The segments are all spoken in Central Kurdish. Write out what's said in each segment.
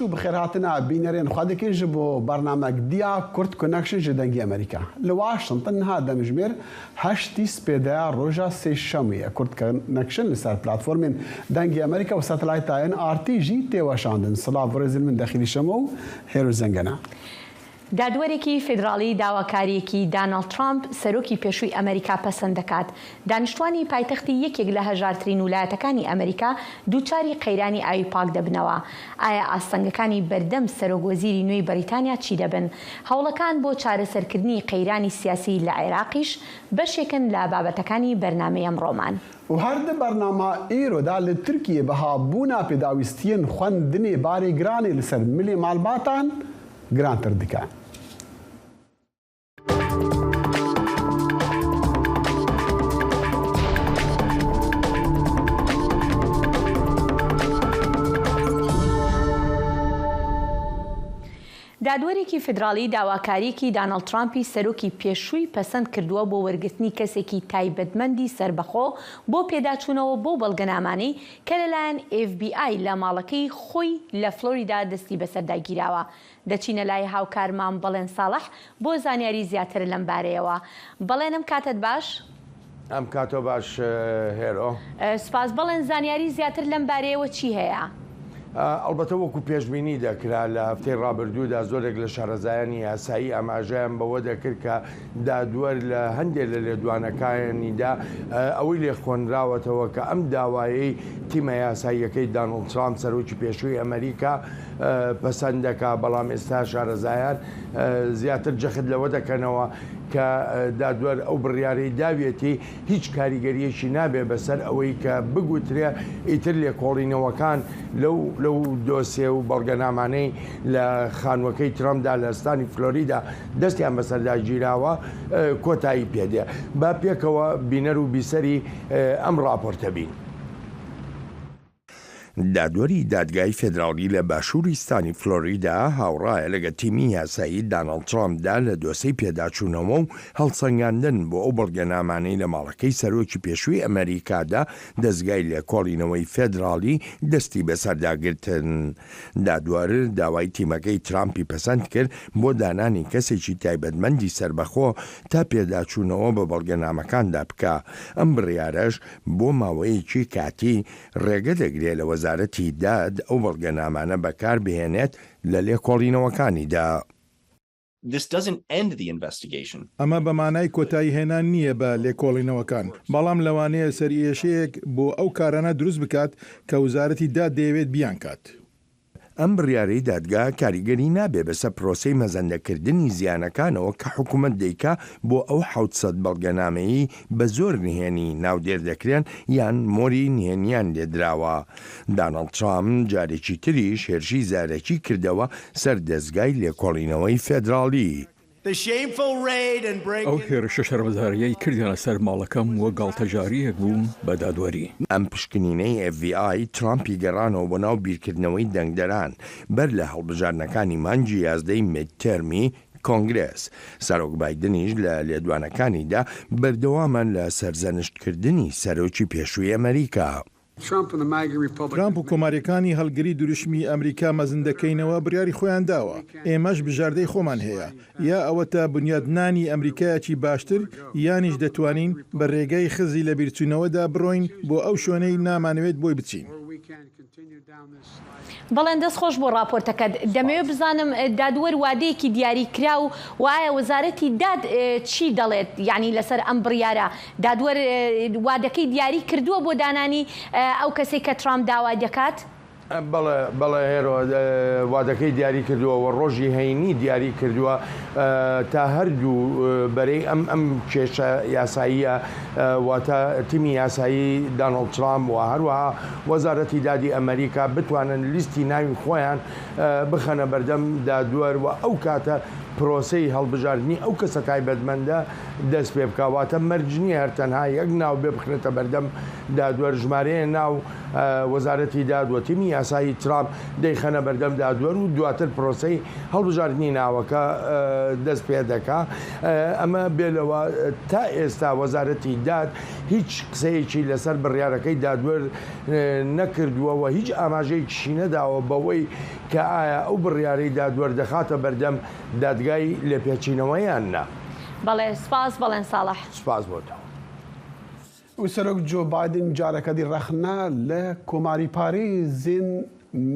baş û bi xêrhatina bînerên xwe dikin ji bo bernamek diya Kurd Connection ji Dengê Amerîka. Li Washington niha demjimêr heştî spêdeya roja sêşemê ye. Kurd Connection li ser platformên Dengê Amerîka û satelayta NRT jî tê weşandin. Silav û rêzên min Dexîlî Şemo û Hêro Zengene. دادوەرێکی فیدراڵی داواکارییەکی داناڵد ترامپ، سەرۆکی پێشووی ئەمەریکا پەسەند دەکات. دانیشتوانی پایتەختی یەکێک لە هەژارترین ولایەتەکانی ئەمەریکا دووچاری قەیرانی ئاوی پاک دەبنەوە. ئایا ئاستەنگەکانی بەردەم سەرۆک وەزیری نوێی بەریتانیا چی دەبن؟ هەوڵەکان بۆ چارەسەرکردنی قەیرانی سیاسی لە عێراقیش بەشێکن لە بابەتەکانی بەرنامەی ئەمڕۆمان. و her di bernama îro de li Tirkiyê bihabûna pêdawîstiyên xwendinê barê giranê li ser milê malbatan girantir dike. دادوەرێکی فیدراڵی داواکارییەکی داناڵد ترامپی سەرۆکی پێشووی پەسەند کردووە بۆ وەرگرتنی کەسێکی تایبەتمەندی سەربەخۆ بۆ پێداچوونەوە بەو بەڵگەنامانەی کە لەلایەن ئێف بی ئای لە ماڵەکەی خۆی لە فلۆریدا دەستی بەسەردا گیراوە. دەچینە لای هاوکارمان بەڵێن ساڵح بۆ زانیاری زیاتر لەم بارەیەوە. بەڵێن ئەم کاتەت باش. ئەم کاتۆ باش هێرۆ. سوپاس بەڵێن زانیاری زیاتر لەم بارەیەوە چی هەیە؟ ئەڵبەتە وەکو پێشبینی دەکرا لە هەفتەی ڕابردوودا زۆرێک لە شارەزایانی یاسایی ئاماژەیان بەوە دەکرد کە دادوەر لە هەندێک لە لێدوانەکانیدا ئەوەی لێخۆنراوەتەوە کە ئەم داوایەی تیمە یاساییەکەی دانڵد ترامپ سەرۆکی پێشووی ئەمریکا پەسەند دەکا، بەڵام ئێستا شارەزایان زیاتر جەخت لەوە دەکەنەوە کە دادوەر ئەو بڕیارەی داویەتی هیچ کاریگەرییەکی نابێ بەسەر ئەوەی کە بگوترێ ئیتر لێکۆڵینەوەکان لەو لەو دۆسێ و بەڵگەنامانەی لە خانووەکەی ترەمپدا لە ستانی فلۆریدا دەستیان بەسەردا گیراوە کۆتایی پێدێ. با پێکەوە بینەر و بیسەری ئەم ڕاپۆرتە بین. دادوەری دادگای فێدراڵی لە باشووری ستانی فلۆریدا هاوڕایە لەگە تیمی یاسایی داناڵد ترامپدا لە دۆسێی پێداچوونەوە و هەڵسەنگاندن بۆ ئەو بەڵگەنامانەی لە ماڵەکەی سەرۆکی پێشووی ئەمەریکادا دەزگای لێکۆڵینەوەی فێدراڵی دەستی بەسەردا گرتن. دادوەر داوای تیمەکەی ترامپی پەسەند کرد بۆ دانانی کەسێکی تایبەتمەندی سەربەخۆ تا پێداچوونەوە بە بەڵگەنامەکاندا بکا، ئەم بڕیارەش بۆ ماوەیەکی کاتی ڕێگە دەگرێ لە وەزارەتی داد ئەو بەڵگەنامانە بەکار بهێنێت لە لێکۆڵینەوەکانیدا. This doesn't end the investigation. ئەمە بە مانای کۆتاییهێنان نییە بە لێکۆڵینەوەکان، بەڵام لەوانەیە سەرئێشەیەک بۆ ئەو کارانە دروست بکات کە وەزارەتی داد دەیەوێت بیانکات. ئەم بڕیارەی دادگا کاریگەری نابێ بەسەر پرۆسەی مەزەندەکردنی زیانەکانەوە کە حکومەت دەیکا بۆ ئەو 700 بەڵگەنامەیەی بە زۆر نهێنی ناودێر دەکرێن یان مۆری نهێنیان لێدراوە. دانڵد ترامپ جارێکی تریش هێرشی زارەکی کردەوە سەر دەزگای لێکۆڵینەوەی فێدراڵی. ئەو هێرشە شەرمەزارییەی کردیانە سەر ماڵەکەم وەک گاڵتەجارییەک بوو بە دادوەری. ئەم پشکنینەی ئێف بی ئای ترامپی گەڕانەوە بۆ ناو بیرکردنەوەی دەنگدەران بەر لە هەڵبژاردنەکانی مانگی یازدەی میدتێرمی کۆنگرێس. سەرۆک بایدنیش لە لێدوانەکانیدا بەردەوامە لە سەرزەنشتکردنی سەرۆکی پێشووی ئەمەریکا. ترامپ و کۆمارییەکانی هەڵگری دروشمی ئەمریکا مەزن دەکەینەوە بڕیاری خۆیان داوە، ئێمەش بژاردەی خۆمان هەیە، یا ئەوەتا بنیادنانی ئەمریکایەکی باشتر یانیش دەتوانین بە رێگای خزی لەبیرچوونەوەدا بڕۆین بۆ ئەو شوێنەی نامانەوێت بۆی بچین. بەڵێن دەست خۆش بۆ ڕاپۆرتەکەت. دەمەوێت بزانم دادوەر وادەیەکی دیاری کراو و ئایا وەزارەتی داد چی دەڵێت یانی لەسەر ئەم بڕیارە دادوەر وادەکەی دیاری کردووە بۆ دانانی ئەو کەسەی کە ترامپ داوای دەکات؟ بەڵێ بەڵێ هێرۆ وادەکەی دیاری کردووە و ڕۆژی هەینی دیاری کردووە تا هەردوو بەرەی ئەم ئەم کێشە یاساییە واتە تیمی یاسایی دانۆڵد ترامپ و هەروەها وەزارەتی دادی ئەمەریکا بتوانن لیستی ناوی خۆیان بخەنە بەردەم دادوەر و ئەو کاتە پرۆسەی هەڵبژاردنی ئەو کەسە تایبەتمەندە دەست پێ بکا واتە مەرج نییە هەر تەنها یەک ناو بێ بخرێتە بەردەم دادوەر ژمارەیە ناو وەزارەتی داد و تیمی یاسایی. یاسایی ترامپ دەیخەنە بەردەم دادوەر و دواتر پرۆسەی هەڵبژاردنی ناوەکە دەست پێدەکا. ئەمە بێ لەوە تا ئێستا وەزارەتی داد هیچ قسەیەکی لەسەر بڕیارەکەی دادوەر نەکردووە و هیچ ئاماژەیەکیشی نەداوە بەوەی کە ئایا ئەو بڕیارەی دادوەر دەخاتە بەردەم دادگای لێپێچینەوە یان نا. بەڵێ سپاس بەڵێن ساڵح. سپاس بۆ تۆ. و سەرۆک جۆ بایدن جارەکە دی ڕەخنە لە کۆماریپارێزێن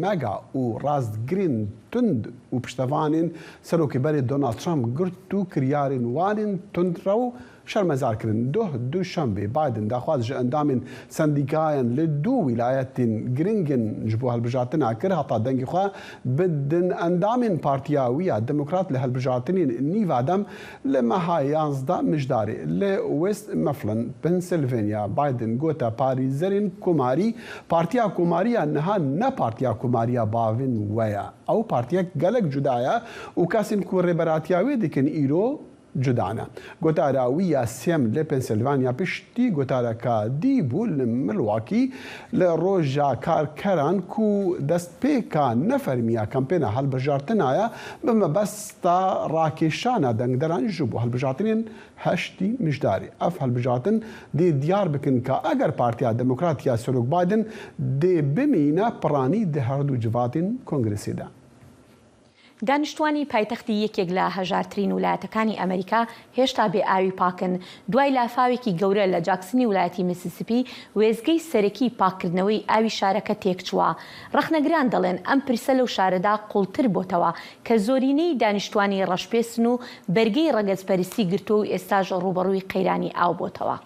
مەگا و ڕاستگرێن توند و پشتەڤانێن سەرۆکê berê Donald Trump girt û kiryarên wan ên tundrew şermezar kirin. Doh Duşembê Biden daxwaz ji endamên sendîkayan li du wîlayetên giring ên ji bo hilbijartina kir heta dengê xwe bidin endamên partiya wî ya Demokrat li hilbijartinên nîva dem Li meha 11 Mijdarê li West Mifflin, Pennsylvania, Biden gote parêzerên Komarî, Partiya Komarî ya niha ne Partiya Komarî ya bavên we ye. Ew partiyek gelek cuda ye û kesên ku rêberatiya wê dikin îro cuda ne. Gotara wî ya sêyem li Pennsylvania piştî gotareka dî bû li Milwaukee li roja karkeran ku destpêka nefermî ya kampêna hilbijartina ye bi mebesta rakêşana dengderan ji bo hilbijartinên heştî Mijdarê. Ev hilbijartin dê diyar bikin ka eger Partiya Demokrat ya Serok Biden dê bimîne piranî di herdu civatên Kongresê de. دانیشتوانی پایتەختی یەکێک لە هەژارترین ولایەتەکانی ئەمریکا هێشتا بێ ئاوی پاکن، دوای لافاوێکی گەورە لە جاکسنی ولایەتی میسیسیپی، وێستگەی سەرەکی پاککردنەوەی ئاوی شارەکە تێکچووە. ڕەخنەگران دەڵێن ئەم پرسە لەو شارەدا قوڵتر بۆتەوە کە زۆرینەی دانیشتوانی ڕەشپێستن و بەرگەی ڕەگەزپەرستی گرتووە و ئێستاش ڕووبەڕووی قەیرانی ئاو بۆتەوە.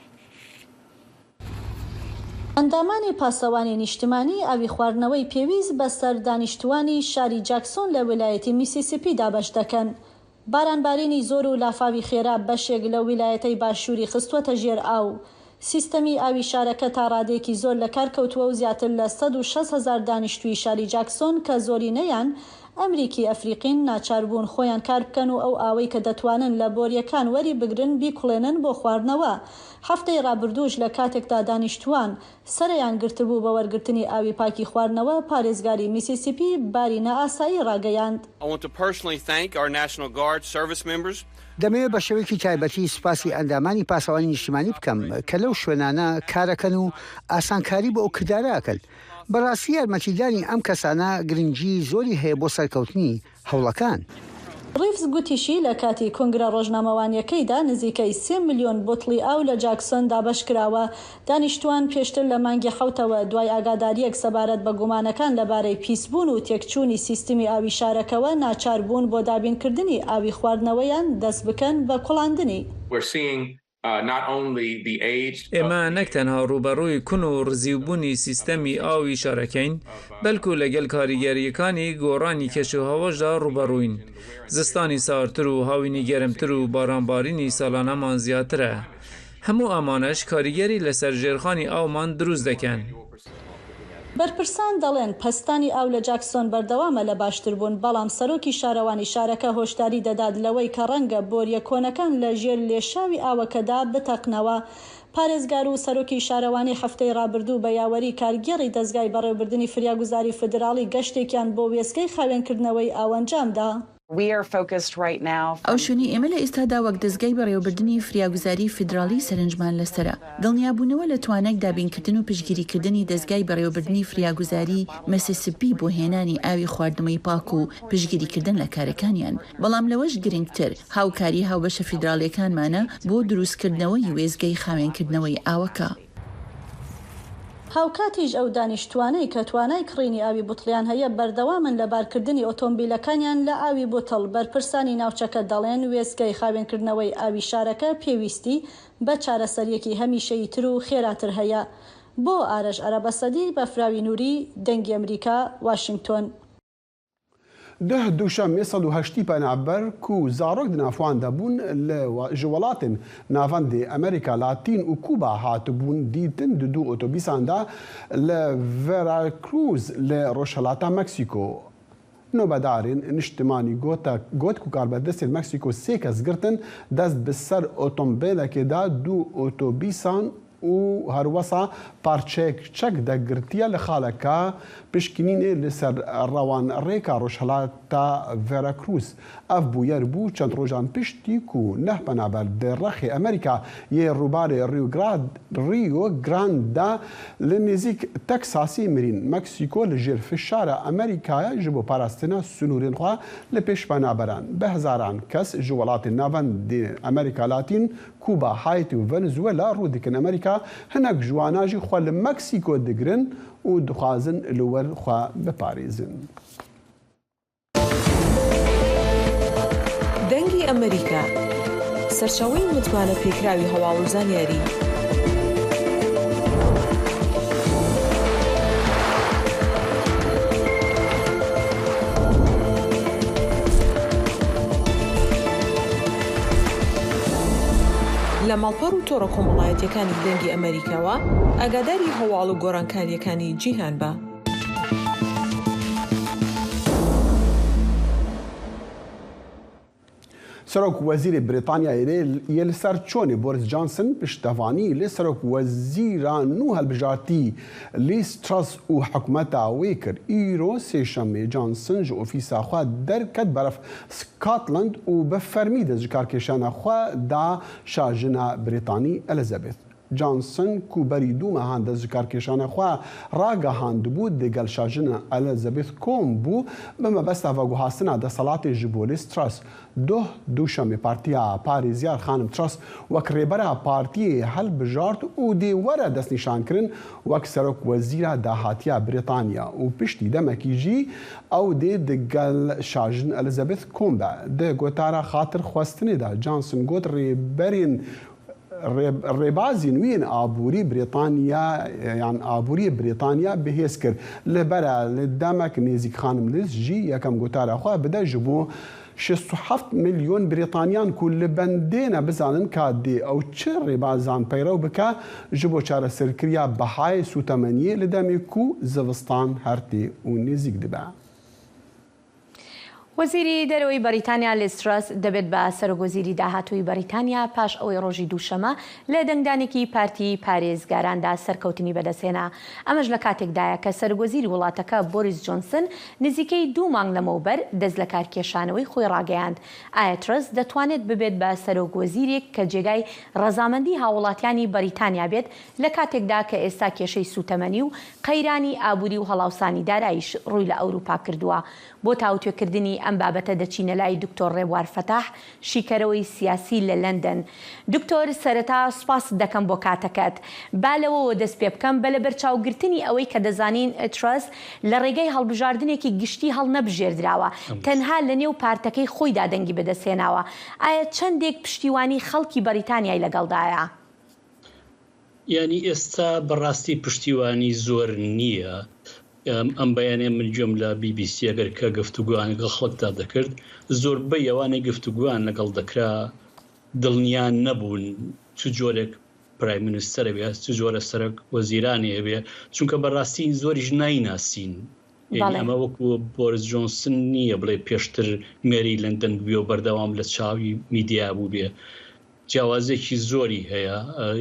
ئەندامانی پاسەوانی نیشتمانی ئاوی خواردنەوەی پێویست بەسەر دانیشتووانی شاری جاکسۆن لە ویلایەتی میسیسیپی دابەش دەکەن. بارانبارینی زۆر و لافاوی خێرا بەشێک لەو ویلایەتەی باشووری خستووەتە ژێر ئاو. سیستەمی ئاوی شارەکە تا ڕادەیەکی زۆر لەکار کەوتووە و زیاتر لە 160,000 دانیشتووی شاری جاکسۆن کە زۆرینەیان ئەمریکی ئەفریقین ناچار بوون خۆیان کار بکەن و ئەو ئاوەی کە دەتوانن لە بۆرییەکان وەریبگرن بیکوڵێنن بۆ خواردنەوە. هەفتەی ڕابردووش لە کاتێکدا دانیشتووان سەرەیان گرتبوو بە وەرگرتنی ئاوی پاکی خواردنەوە، پارێزگاری میسیسیپی باری نائاسایی ڕاگەیاند. دەمەوێت بە شێوەیەکی تایبەتی سوپاسی ئەندامانی پاسەوانی نیشتیمانی بکەم کە لەو شوێنانە کارەکەن و ئاسانکاری بۆ ئەو کردارە ئەکەن. بەڕاستی یارمەتیدانی ئەم کەسانە گرنگی زۆری هەیە بۆ سەرکەوتنی هەوڵەکان. ڕیڤز گوتیشی، لە کاتی کۆنگرە ڕۆژنامەوانییەکەیدا نزیکەی سێ ملیۆن بوتڵی ئاو لە جاکسۆن دابەشکراوە. دانیشتووان پێشتر لە مانگی حەوتەوە دوای ئاگادارییەک سەبارەت بە گومانەکان لەبارەی پیسبوون و تێکچوونی سیستمی ئاوی شارەکەوە ناچاربوون بۆ دابینکردنی ئاوی خواردنەوەیان دەستبکەن بە کوڵاندنی. ئێمە نەک تەنها ڕووبەڕووی کون و ڕزیوبوونی سیستەمی ئاوی شارەکەین، بەلکو لەگەل کاریگەرییەکانی گۆڕانی کەشوهەواشدا ڕووبەڕووین. زستانی ساردتر و هاوینی گەرمتر و بارانبارینی ساڵانەمان زیاترە. هەموو ئەمانەش کاریگەری لەسەر ژێرخانی ئاومان دروست دەکەن. بەرپرسان دەڵێن پەستانی ئاو لە جاکسۆن بەردەوامە لە باشتربوون، بەڵام سەرۆکی شارەوانی شارەکە هۆشداری دەدات لەوەی کە ڕەنگە بۆرییە کۆنەکان لە ژێر لێشاوی ئاوەکەدا بتەقنەوە. پارێزگار و سەرۆکی شارەوانی هەفتەی ڕابردوو بە یاوەری کارگێڕی دەزگای بەڕێوبردنی فریاگوزاری فیدراڵی گەشتێکیان بۆ وێستگەی خاوێنکردنەوەی ئاو ئەنجامدا. ئەو شوێنەی ئێمە لە ئێستادا وەک دەزگای بەڕێوەبردنی فریاگوزاری فیدراڵی سەرنجمان لەسەرە، دڵنیابوونەوە لە توانای دابینکردن و پشتگیریکردنی دەزگای بەڕێوەبردنی فریاگوزاری مەسیسیپی بۆ هێنانی ئاوی خواردنەوەی پاک و پشتگیریکردن لە کارەکانیان، بەڵام لەوەش گرنگتر هاوکاری هاوبەشە فیدراڵیەکانمانە بۆ دروستکردنەوەی وێستگەی خاوێنکردنەوەی ئاوەکە. هاوکاتیش ئەو دانیشتووانەی کە توانای کڕینی ئاوی بوتڵیان هەیە بەردەوامن لە بارکردنی ئۆتۆمبیلەکانیان لە ئاوی بوتڵ، بەرپرسانی ناوچەکە دەڵێن وێستگەی خاوێنکردنەوەی ئاوی شارەکە پێویستی بە چارەسەرییەکی هەمیشەییتر و خێراتر هەیە. بۆ ئارەش عەرەبەسەدی، بەفراوی نوری، دەنگی ئەمریکا، واشنگتۆن. Duh duşemê 180 penaber ku zarok di nav wan de bûn li ji welatên navendê Amerîka Latîn û Kuba hatibûn dîtin di du otobîsan de li Veracruz li rojhilata Meksîko. Nobedarên niştimanî got ku karbedestên Meksîko sê kes girtin dest bi ser otombêlekê de du otobîsan. û herwesa parçeyek çek de girtiye li xaleka pişkinînê li ser rewan rêka rojhilata Veracruz. Ev bûyer bû çend rojan piştî ku neh penaber di rexê Amerîka yê rûbarê Rio Grande de li nêzîk Teksasê mirîn. Meksîko li jêr fişara Amerîka ye ji bo parastina sinûrên xwe li pêş penaberan. Bi hezaran kes ji welatên navendê Amerîka Latîn, Kuba, Haîtî û Venezuela rû dikin Amerîka, hinek ji wana jî xwe li Meksîko digirin û dixwazin li wir xwe biparêzin. دەنگی ئەمەریکا، سەرچاوەی متمانە پێکراوی هەواڵ و زانیاری. لە ماڵپەڕ و تۆڕە کۆمەڵایەتیەکانی دەنگی ئەمەریکاوە ئاگاداری هەواڵ و گۆڕانکاریەکانی جیهان بە. سەرۆک وەزیرê Brîtanyayê yê li ser çonê Boris Johnson piştevanî li serok wezîra nû hilbijartî Liz Truss û hikûmeta wê kir. Îro sêşemê Johnson ji ofîsa xwe derket berev Scotland û bi fermî dest ji karkêşana xwe da şajina Brîtanî Elizabeth. Johnson ku berî du mehan dest ji karkêşana xwe ragihandibû, di gel şajina Elizabeth kom bû bi mebesta veguhastina deselatê ji bo Liz Truss. Doh Duşemê Partiya Parêzyar Xanim Truss wek rêbera partiyê hilbijart û dê were destnîşankirin wek serokwezîra dahatiya Brîtanya û piştî demekî jî ew dê di gel şajin Elizabeth kom be. Di gotara xatir xwestinê de Johnson got rêberên Rêbazên wî yên aborî Brîtanya yan aboriyê Brîtanya bihêz kir. Li ber e li demek nêzîk Xanim Liz jî yekem gotara xwe bide ji bo 67 milyon Brîtaniyan ku li bendê ne bizanin ka dê ew çi rêbazan peyrew bike ji bo çareserkiriya bihayê sûtemeniyê li demê ku zivistan her tê û nêzîk dibe. وەزیری دەرەوەی بەریتانیا لیز ترەس دەبێت بە سەرۆکوەزیری داهاتووی بەریتانیا پاش ئەوەی ڕۆژی دووشەمە لە دەنگدانێکی پارتی پارێزگاراندا سەرکەوتنی بەدەستهێنا. ئەمەش لە کاتێکدایە کە سەرۆکوەزیری وڵاتەکە بۆریس جۆنسن نزیکەی دوو مانگ لەمەوبەر دەستلەکارکێشانەوەی خۆی ڕاگەیاند. ئایا ترەس دەتوانێت ببێت بە سەرۆکوەزیرێک کە جێگای ڕەزامەندی هاووڵاتیانی بەریتانیا بێت لە کاتێکدا کە ئێستا کێشەی سووتەمەنی و قەیرانی ئابووری و هەڵاوسانی داراییش ڕووی لە ئەوروپا کردووە. بۆ تاوتوێکردنی ئەم بابەتە دەچینە لای دکتۆر ڕێبوار فەتاح، شیکەرەوەی سیاسی لە لەندەن. دکتۆر سەرەتا سوپاست دەکەم بۆ کاتەکەت. با لەوەوە دەست پێ بکەم، بە لەبەرچاوگرتنی ئەوەی کە دەزانین ترەس لە ڕێگەی هەڵبژاردنێکی گشتی هەڵنەبژێردراوە، تەنها لە نێو پارتەکەی خۆیدا دەنگی بەدەستهێناوە، ئایا چەندێک پشتیوانی خەڵکی بەریتانیای لەگەڵدایە؟ یانی ئێستا بەڕاستی پشتیوانی زۆر نییە. ئەم بەیانە من گوێم لە بی بی سی ئەگەر کە گفتوگۆیان لەگەڵ خەڵکدا دەکرد، زۆربەی ئەوانەی گفتوگۆیان لەگەڵ دەکرا دڵنیا نەبوون چ جۆرێک پرایم منستەر ئەبێ، چ جۆرە سەرۆک وەزیرانێ ئەبێ، چونکە بەڕاستی زۆریش نایناسین. یانی ئەمە وەکو بۆریس جۆنسن نییە بڵێ پێشتر مێری لەندەن بووێ و بەردەوام لە چاوی میدیا بووبێ. جیاوازیەکی زۆری هەیە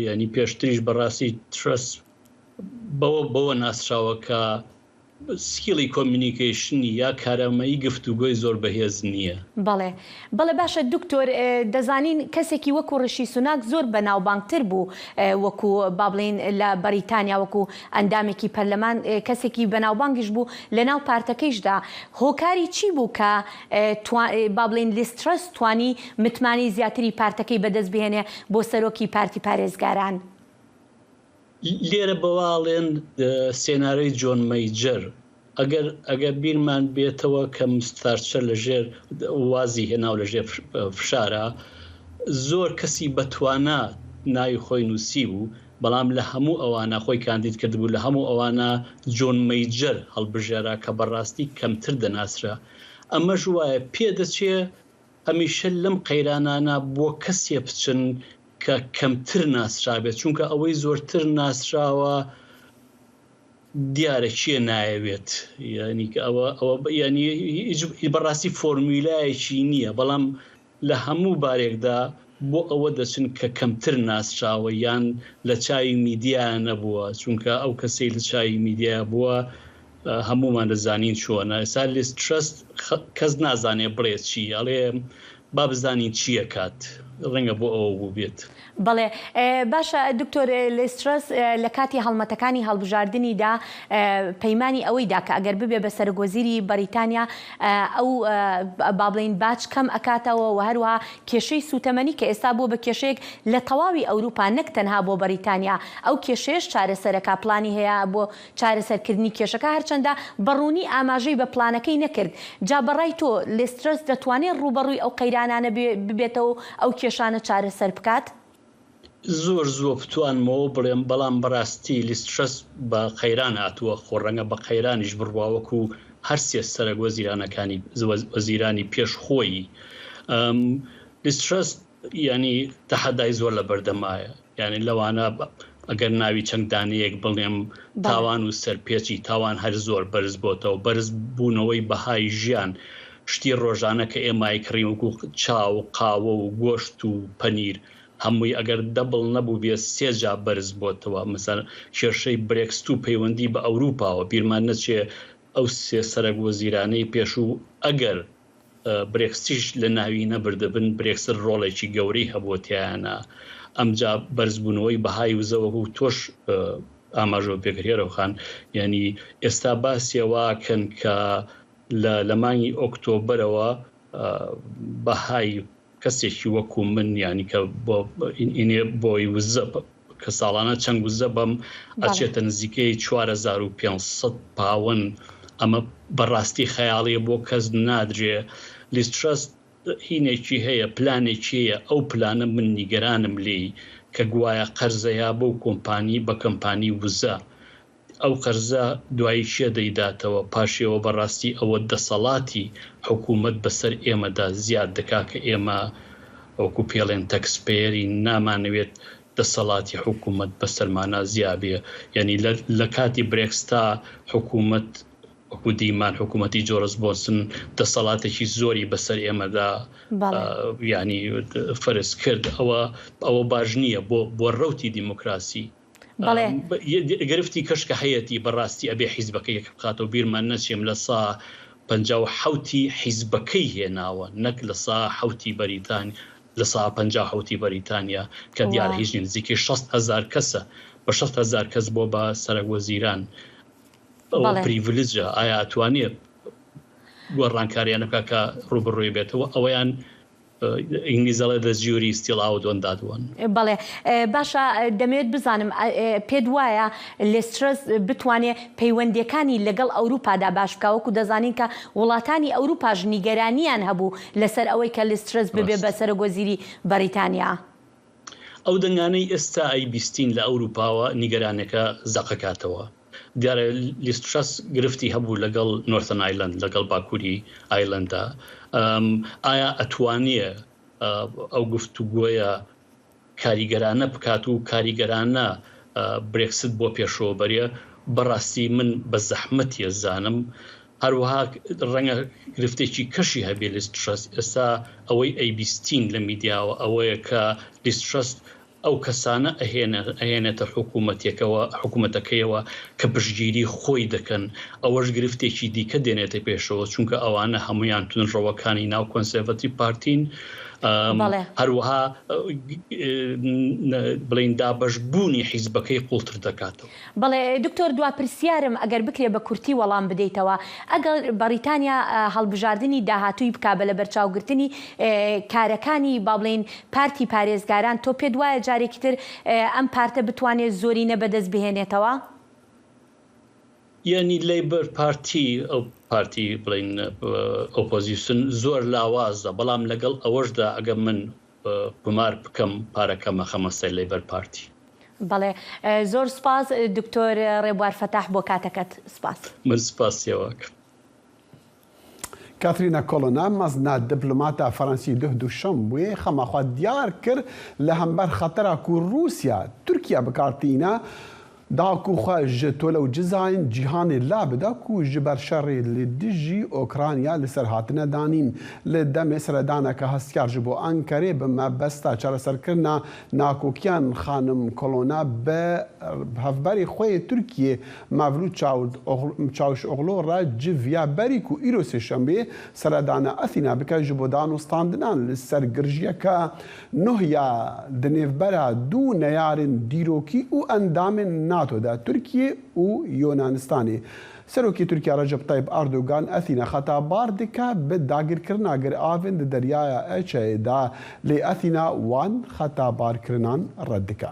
ینی پێشتریش بەڕاستی ترەس بەوە بەوە ناسراوە کە سکیڵی کۆمیونیکەیشنی یا کارامەیی گفتوگۆی زۆر بەهێز نییە. بەڵێ بەڵێ باشە دکتۆر دەزانین کەسێکی وەکو ڕیشی سوناک زۆر بەناوبانگتر بوو وەکو با بڵێین لە بەریتانیا وەکو ئەندامێکی پەرلەمان کەسێکی بەناوبانگیش بوو لەناو پارتەکەیشدا هۆکاری چی بوو کە با بڵێین لیز ترەس توانی متمانەی زیاتری پارتەکەی بەدەست بهێنێ بۆ سەرۆکی پارتی پارێزگاران؟ لێرە بەوە ئەڵێن سێنارۆی جۆن مەیجەر. ئەگەر ئەگەر بیرمان بێتەوە کە مستارچەر لە ژێر وازی هێناو لە ژێر فشارە زۆر کەسی بەتوانا ناوی خۆی نووسی بوو بەڵام لە هەموو ئەوانە خۆی کاندید کردبوو لە هەموو ئەوانە جۆن مەیجەر هەڵبژێرا کە بەڕاستی کەمتر دەناسرا ئەمەش وایە پێدەچێ هەمیشە لەم قەیرانانە بۆ کەسێ بچن کە کەمتر ناسرابێت چونکە ئەوەی زۆرتر ناسراوە دیارە کێ نایەوێت یعنی ئەوە ئەوە یعنی بەڕاستی فۆرمیلایەکی نییە بەڵام لە هەموو بارێکدا. بۆ ئەوە دەچن کە کەمتر ناسراوە یان لە چاوی میدیا نەبووە، چونکە ئەو کەسەی لە چاوی میدیا بووە هەموومان دەزانین چۆنە. ئێستا لیز ترەس کەس نازانێ بڵێ چی، ئەڵێ با بزانین چی ئەکات، ڕەنگە بۆ ئەوە بووبێت. بەڵێ باشە دکتۆر لیز ترەس لە کاتی هەڵمەتەکانی هەڵبژاردنیدا پەیمانی ئەوەی دا کە ئەگەر ببێ بە سەرۆک وەزیری بەریتانیا ئەو با بڵێین باج کەم ئەکاتەوە و هەروەها کێشەی سووتەمەنی کە ئێستا بووە بە کێشەیەک لە تەواوی ئەوروپا نەک تەنها بۆ بەریتانیا ئەو کێشەیەش چارەسەرەکا پلانی هەیە بۆ چارەسەرکردنی کێشەکە هەرچەندە بە ڕوونی ئاماژەی بە پلانەکەی نەکرد جا بە ڕای تۆ لیز ترەس دەتوانێت ڕووبەڕووی ئەو قەیرانانە ببێتەوە و ئەو کێشانە چارەسەر بکات؟ زۆر زووە بتوانمەوە بڵێم، بەڵام بەڕاستی لیز ترەس بە قەیران هاتووە، خۆ ڕەنگە بە قەیرانیش بڕوا وەکو هەر سێ سەرەک وەزیرانەکانی وەزیرانی پێش خۆی. لیز ترەس یانی تەحەدای زۆر لە بەردەمایە، یانی لەوانە ئەگەر ناوی چەند دانەیەک بڵێم تاوان و سەرپێچی تاوان هەر زۆر بەرز بۆتەوە، بەرز بوونەوەی بەهای ژیان، شتی ڕۆژانە کە ئێمە ئەیکڕین وەکو چا و قاوە و گۆشت و پەنیر هەمووی ئەگەر دەبڵ نەبووبێ سێ جا بەرز بۆتەوە مەسەلەن کێشەی برێکست و پەیوەندی بە ئەوروپاوە بیرمان نەچێ ئەو سێ سەرەک وەزیرانەی پێشوو ئەگەر برێکستیش لە ناوی نەبردبن برێکست ڕۆڵێکی گەورەی هەبووە تیایانە ئەمجا بەرزبوونەوەی بەهای وزە وەکو تۆش ئاماژەو پێکرد هێرۆخان یعنی ئێستا باسیەوەکەن کە لە لە مانگی ئۆکتۆبەرەوە بەهای کەسێکی وەکو من یانی کە بۆ ئینێ بۆی وزە کە ساڵانە چەند وزە بەم ئەچێتە نزیکەی 4500 پاون ئەمە بەڕاستی خەیاڵیە بۆ کەس نادرێ لیسترست هینێکی هەیە پلانێکی هەیە ئەو پلانە من نیگەرانم لێی کە گوایە قەرزەیە بۆ کۆمپانی بە کەمپانی وزە ئەو قەرزە دوایی کێ دەیداتەوە پاشیەوە بەڕاستی ئەوە دەسەڵاتی حکومەت بەسەر ئێمەدا زیاد دەکا کە ئێمە وەکو پێڵێن تەکسپەیەرین نامانەوێت دەسەڵاتی حکومەت بەسەرمانا زیابێ یعنی لە کاتی برێکستا حکومەت وەکو دیمان حکوومەتی جۆرس بۆنسن دەسەڵاتێکی زۆری بەسەر ئێمەدا ینی فەرز کرد ئەوە ئەوە باش نییە بۆ بۆ ڕوتی دیموکراسی بەڵێ. گرفتی کەش کە هەیەتی بەڕاستی ئەبێ حیزبەکەی یەک بخاتەوە بیرمان نەچێم لە سا 57ی حیزبەکەی هێناوە نەک لە سا حوتی بەریتان لە سا 57ی بەریتانیا کە دیارە هیچ نیە نزیکەی 6 هەزار کەسە بە 6 هەزار کەس بۆ بە سەرەک وەزیران ئەوە privilege ە ئایا ئەتوانێ گۆڕانکاریانە بکا کە ڕووبەڕووی بێتەوە ئەوەیان ئینگلیز ئەڵێ the jury is still out on that one. بەڵێ باشە دەمەوێت بزانم پێت وایە لیز ترەس بتوانێ پەیوەندیەکانی لەگەڵ ئەوروپادا باش بکا وەکو دەزانین کە وڵاتانی ئەوروپاش نیگەرانیان هەبوو لەسەر ئەوەی کە لیز ترەس ببێ بە سەرۆک وەزیری بەریتانیا؟ ئەو دەنگانەی ئێستا ئەیبیستین لە ئەوروپاوە نیگەرانەکە زەقەکاتەوە. دیارە لیز ترەس گرفتی هەبوو لەگەڵ نۆرثن ئایلەند لەگەڵ باکووری ئایلەندا ئایا ئەتوانێ ئەو گفتوگۆیە کاریگەرانە بکات و کاریگەرانە برێکست بۆ پێشەوە بەرێ بەڕاستی من بە زەحمەتیە زانم هەروەها ڕەنگە گرفتێکی کەشی هەبێ لیز ترەس ئێستا ئەوەی ئەیبیستین لە میدیاوە ئەوەیە کە لیز ترەس ئەو کەسانە ئەهێنێتە حکوومەتێکەوە حکوومەتەکەیەوە کە پشتگیری خۆی دەکەن، ئەوەش گرفتێکی دیکە دێنێتە پێشەوە، چونکە ئەوانە هەموویان توندڕەوەکانی ناو کۆنسێرڤەتیڤ پارتین، هەروەها بڵێین دابەشبوونی حیزبەکەی قووڵتر دەکاتەوە. بەڵێ دکتۆر دوا پرسیارم ئەگەر بکرێ بە کورتی وەڵام بدەیتەوە ئەگەر بەڕیتانیا هەڵبژاردنی داهاتووی بکا بە لەبەرچاوگرتنی کارەکانی با بڵێین پارتی پارێزگاران تۆ پێت وایە جارێکی تر ئەم پارتە بتوانێ زۆرینە بەدەست بهێنێتەوە؟ یانی لەیبەر پارتی ئەو پارتی بڵێین ئۆپۆزیسیۆن زۆر لاوازە بەڵام لەگەڵ ئەوەشدا ئەگەر من قومار بکەم پارەکەم ئەخەمە سەر لەیبەر پارتی. بەڵێ زۆر سوپاس دکتۆر ڕێبوار فەتاح بۆ کاتەکەت سوپاس. من سوپاسی ئەوە ئەکەم. کاترینا کۆلۆنا مەزنا دیپلۆماتا فەرەنسی دوه دوشەمبوێ خەما خوە دیار کرد لە هەمبەر خەتەرا کو روسیا تورکیا بکار تینە. Da ku xwe ji tole û cizayên cîhanê la bide ku ji ber şerê li dijî Okranya li ser hatine danîn. Li demê seredaneke hestiyar ji bo Enqerê bi mebesta çareserkirina nakokiyan Xanim Kolona bi hevberê xwe yê Tirkiyê Mevlut Çavuşoglu re civiya berî ku îro Sêşembê seredana Athîna bike ji bo danûstandinan li ser girjiyeke Nuh ya di nêvbera du neyarên dîrokî û endamên NATO de Tirkiye û Yunanistanê. Serokê Tirkiye Recep Tayyip Erdogan Athîna xetabar dike bi dagirkirina giravên di deryaya Echeyê de lê Athîna wan xetabarkirinan red dike.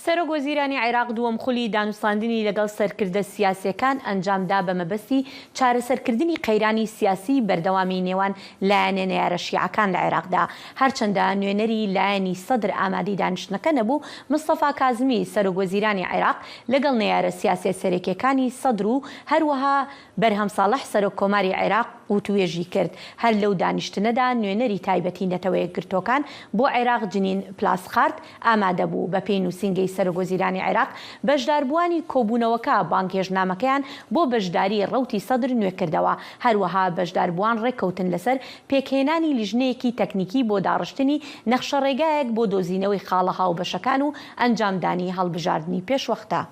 سەرۆک وەزیرانی عێراق دووەم خولی دانوستاندنی لەگەڵ سەرکردە سیاسییەکان ئەنجامدا بە مەبەستی چارەسەرکردنی قەیرانی سیاسی بەردەوامی نێوان لایەنە نەیارە شیعەکان لە عێراقدا. هەرچەندە نوێنەری لایەنی سەدر ئامادەی دانیشتنەکە نەبوو، مستەفا کازمی سەرۆک وەزیرانی عێراق لەگەڵ نەیارە سیاسیە سەرەکیەکانی سەدر و هەروەها بەرهەم ساڵح سەرۆک کۆماری عێراق وتوێژی کرد. هەر لەو دانیشتنەدا نوێنەری تایبەتی نەتەوەیەکگرتووەکان بۆ عێراق جنین پلاسخارت ئامادەبوو. بەپێی نووسینگەی سەرۆکوەزیرانی عێراق، بەشداربووانی کۆبوونەوەکە بانگهێشتنامەکەیان بۆ بەشداری ڕەوتی سەدر نوێکردەوە. هەروەها بەشداربووان ڕێککەوتن لەسەر پێکهێنانی لیژنەیەکی تەکنیکی بۆ داڕشتنی نەخشەڕێگایەک بۆ دۆزینەوەی خاڵە هاوبەشەکان و ئەنجامدانی هەڵبژاردنی پێشوەختە.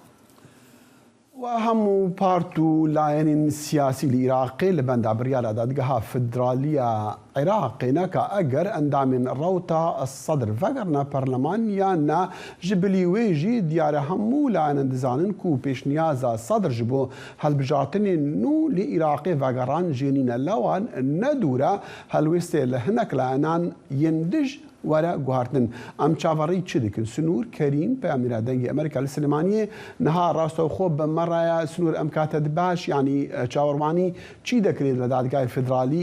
و هەموو پارت و لایەنên siyasî li Iraqê li benda biryara Dadgeha Federaliya Iraqê ne ka eger endamên Rewta Sedr vegerine perleman yan na, ji bilî wê jî diyar e hemû layenan dizanin ku pêşniyaza Sedr ji bo hilbijartinên nû li Iraqê vegeran jê nîne lewan ne dûr e helwêstê li hinek layenan yên dij Were guhartin. Em çaverêyî çi dikin? Sinûr Kerîm, peyamnêra Dengê Amerîka li Silêmaniyê, niha rastewxwe bi me re ye. Sinûr em kate di baş yanî çaverwanî çî dekirê li Dadgahê Federalî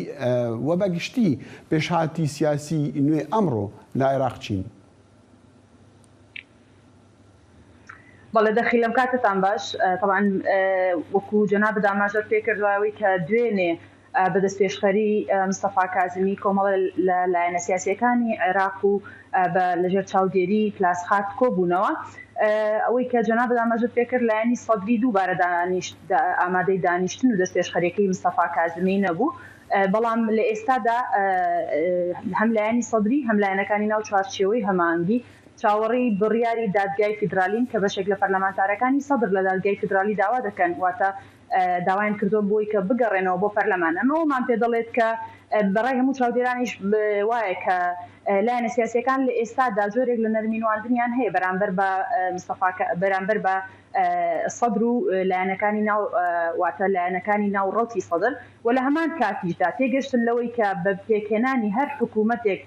we be giştî pêşhatî siyasî nûê emro li Iraq çîn? بەڵێ دەخیل ئەم کاتەتان باش. تەبعەن وەکوو جەنابت ئاماژەت پێ کرد وایە کە دوێنێ بە دەستپێشخەری مستەفا کازمی کۆمەڵە لە لایەنە سیاسییەکانی عێراق و بە لەژێر چاودێری پلاسخارت کۆبوونەوە. ئەوەی کە جەنابت ئاماژەت پێکرد لایەنی سەدری دووبارە دانیشت ئامادەی دانیشتن و دەستپێشخەریەکەی مستەفا کازمی نەبوو. بەڵام لە ئێستادا هەم لایەنی سەدری هەم لایەنەکانی ناو چوارچێوەی هەماهەنگی چاوەڕێی بڕیاری دادگای فیدراڵین کە بەشێک لە پەرلەمانتارەکانی سەدر لە دادگای فیدراڵی داوا دەکەن واتە داوایان کردووە بۆی کە بگەڕێنەوە بۆ پەرلەمان. ئەمە ئەوەمان پێ دەڵێت کە بە ڕای هەموو چاودێرانیش وایە کە لایەنە سیاسییەکان لە ئێستادا جۆرێک لە نەرمی نواندنیان هەیە بەرامبەر بە مستەفا بەرامبەر بە سەدر و لایەنەکانی ناو واتە لایەنەکانی ناو ڕەوتی سەدر و لە هەمان کاتیشدا تێگەشتن لەوەی کە بە پێکهێنانی هەر حکوومەتێک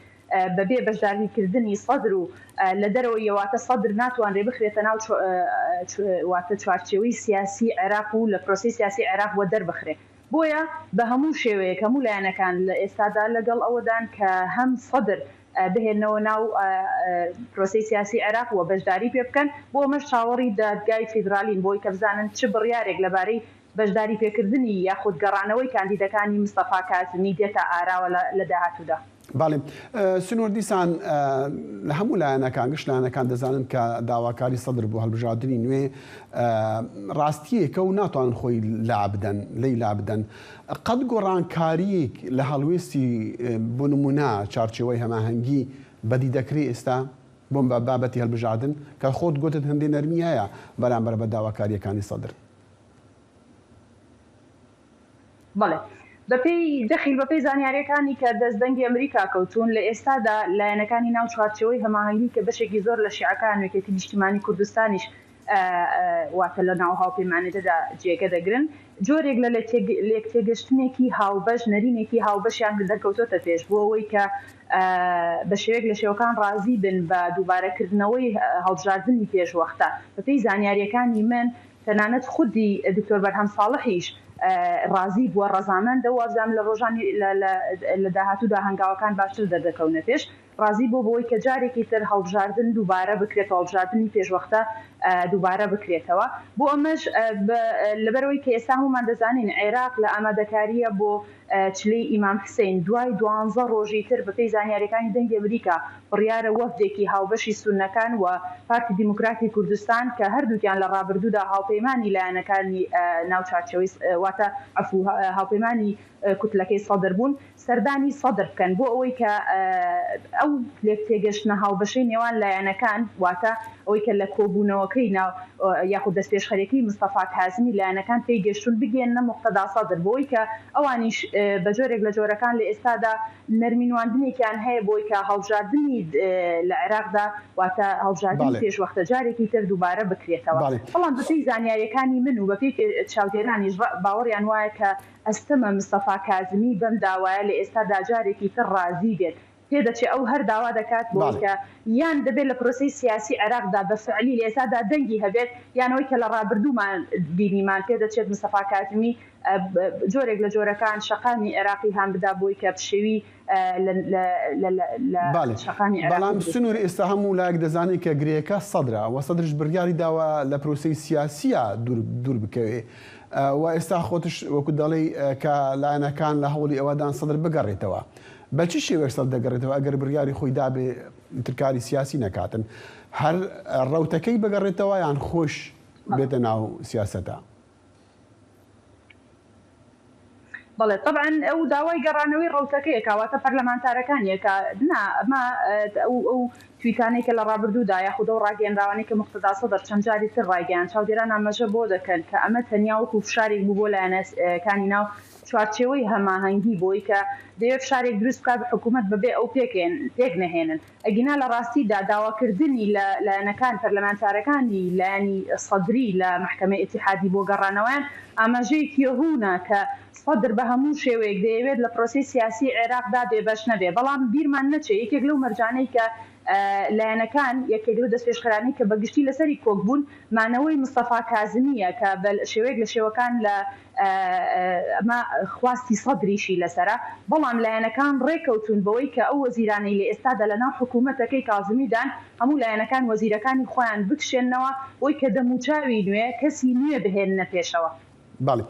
بەبێ بەشداریکردنی سەدر و لە دەرەوەی واتە سەدر ناتوانرێ بخرێتە ناو واتە چوارچێوەی سیاسی عێراق و لە پرۆسەی سیاسی عێراق وەدەربخرێ. بۆیە بە هەموو شێوەیەک هەموو لایەنەکان لە ئێستادا لەگەڵ ئەوەدان کە هەم سەدر بهێننەوە ناو پرۆسەی سیاسی عێراق و بەشداری پێ بکەن، بۆ ئەمەش چاوەڕی دادگای فیدرالین بۆی کە بزانن چ بڕیارێک لەبارەی بەشداری پێکردنی یاخود گەڕانەوەی کاندیدەکانی مستەفا کازمی دێتە ئاراوە لە داهاتوودا. بەڵێ سنوور دیسان لە هەموو لایەنەکان گشت لایەنەکان دەزانن کە داواکاری سەدر بۆ هەڵبژاردنی نوێ ڕاستیەکە و ناتوانن خۆی لابدەن لی لابدەن قەت گۆڕانکاریەک لە هەڵوێستی بۆ نمونە چارچێوەی هەماهەنگی بەدی دەکرێ ئێستا بۆم بە بابەتی هەڵبژاردن کە خۆت گوتت هەندێ نەرمی هەیە بەرامبەر بە داواکاریەکانی سەدر. بەڵێ. بەپێی دەخیل بەپێی زانیارییەکانی کە دەست دەنگی ئەمریکا کەوتوون، لە ئێستادا لایەنەکانی ناو چوارچێوەی هەماهەنگی کە بەشێکی زۆر لە شیعەکان و یەکێتی نیشتیمانی کوردستانیش واتە لە ناو هاوپەیمانێتەدا جێگە دەگرن، جۆرێک لە لێکتێگەشتنێکی هاوبەش، نەرینێکی هاوبەشیان دەرکەوتۆتە پێش بۆ ئەوەی کە بە شێوەیەک لە شێوەکان ڕازی بن بە دووبارەکردنەوەی هەڵبژاردنی پێشوەختە. بەپێی زانیارییەکانی من تەنانەت خودی دکتۆر بەرهەم ساڵحیش ڕازی بووە، ڕەزامەندە، وابزانم لە ڕۆژانی لە داهاتوودا هەنگاوەکان باشتر دەردەکەونە پێش، ڕازی بووە بەوەی کە جارێکی تر هەڵبژاردن دووبارە بکرێتەوە، هەڵبژاردنی پێشوەختە دووبارە بکرێتەوە. بۆ ئەمەش لەبەرئەوەی کە ئێستا هەموومان دەزانین عێراق لە ئامادەکارییە بۆ. چلەی ئیمام حسین دوای دوانزە ڕۆژی تر بەپێی زانیاریەکانی دەنگی ئەمریکا بڕیارە وەفدێکی هاوبەشی سوننەکان و پارتی دیموکراتی کوردستان کە هەردووکیان لە ڕابردوودا هاوپەیمانی لایەنەکانی ناو چوارچێوەی واتە عەفو هاوپەیمانی کوتلەکەی سەدر بوون سەردانی سەدر بکەن بۆ ئەوەی کە ئەو لێکتێگەشتنە هاوبەشەی نێوان لایەنەکان واتە ئەوەی کە لە کۆبوونەوەکەی ناو یاخود دەستپێشخەریەکەی مستەفا کازمی لایەنەکان پێی گەشتوون بگەیەننە موقتەدا سەدر بۆ ئەوەی کە ئەوانیش بە جۆرێک لە جۆرەکان لە ئێستادا نەرمی نواندنێکیان هەیە بۆ ئەوەی کە هەڵبژاردنی لە عێراقدا واتە هەڵبژاردنی پێشوەختە جارێکی تر دووبارە بکرێتەوە. بەڵام بەپێی زانیاریەکانی من و بەپێی چاودێرانیش باوەڕیان وایە کە ئەستەمە مستەفا کازمی بەم داوایە لە ئێستادا جارێکی تر ڕازی بێت. پێدەچێ ئەو هەر داوا دەکات بۆ ئەوەی کە یان دەبێت لە پرۆسەی سیاسی عێراقدا بە فعلی لە ئێستادا دەنگی هەبێت یان ئەوەی کە لە ڕابردوومان بینیمان پێدەچێت مستەفا کازمی جۆرێک لە جۆرەکان شەقامی عێراقی هان بدا بۆی کە پشێوی لە شەقامی عێراقی بەڵام سنوور ئێستا هەموو لایەک دەزانێت کە گرێیەکە سەدرە و سەدرش بڕیاری داوە لە پرۆسەی سیاسییە دوور بکەوێ و ئێستا خۆتش وەکو دەڵێی کە لایەنەکان لە هەوڵی ئەوەدان سەدر بگەڕێتەوە. بە چ شێوەیەک سەدر دەگەڕێتەوە ئەگەر بڕیاری خۆی دابێ ئیتر کاری سیاسی نەکاتن؟ هەر ڕەوتەکەی بگەڕێتەوە یان خۆش بێتە ناو سیاسەتە؟ بەڵێ تەبعەن ئەو داوای گەڕانەوەی ڕەوتەکەی ئەکا واتە پەرلەمانتارەکانی ئەکا نا ئەمە ئەو ئەو تویتانەی کە لە ڕابردوودا یاخود ئەو ڕاگەیەنراوانەی کە موقتەدا سەدر چەند جاری تر ڕایگەیاند چاودێران ئاماژە بەوە دەکەن کە ئەمە تەنیا وەکو فشارێک بوو بۆ لایەنەکانی ناو چوارچێوەی هەماهەنگی بۆی کە دەیەوێت فشارێک دروست بکات حکوومەت بەبێ ئەو پێک نەهێنن ئەگینا لە ڕاستیدا داواکردنی لە لایەنەکان پەرلەمانتارەکانی لایەنی سەدری لە مەحکەمەی ئیتیحادی بۆ گەڕانەوەیان ئاماژەیەکی ڕوونە کە سەدر بە هەموو شێوەیەک دەیەوێت لە پرۆسەی سیاسی عێراقدا بێبەش نەبێت بەڵام بیرمان نەچێت یەکێک لەو مەرجانەی کە لایەنەکان یەکێک لەو دەستپێشخەرانەی کە بە گشتی لەسەری کۆک بوون مانەوەی مستەفا کازمییە کە بە شێوەیەک لە شێوەکان لە ئەمە خواستی سەدریشی لەسەرە، بەڵام لایەنەکان ڕێکەوتوون بەوەی کە ئەو وەزیرانەی لە ئێستادا لەناو حکوومەتەکەی کازمیدان هەموو لایەنەکان وەزیرەکانی خۆیان بکشێننەوە بۆی کە دەموچاوی نوێ، کەسی نوێ بهێننە پێشەوە. بەڵێ.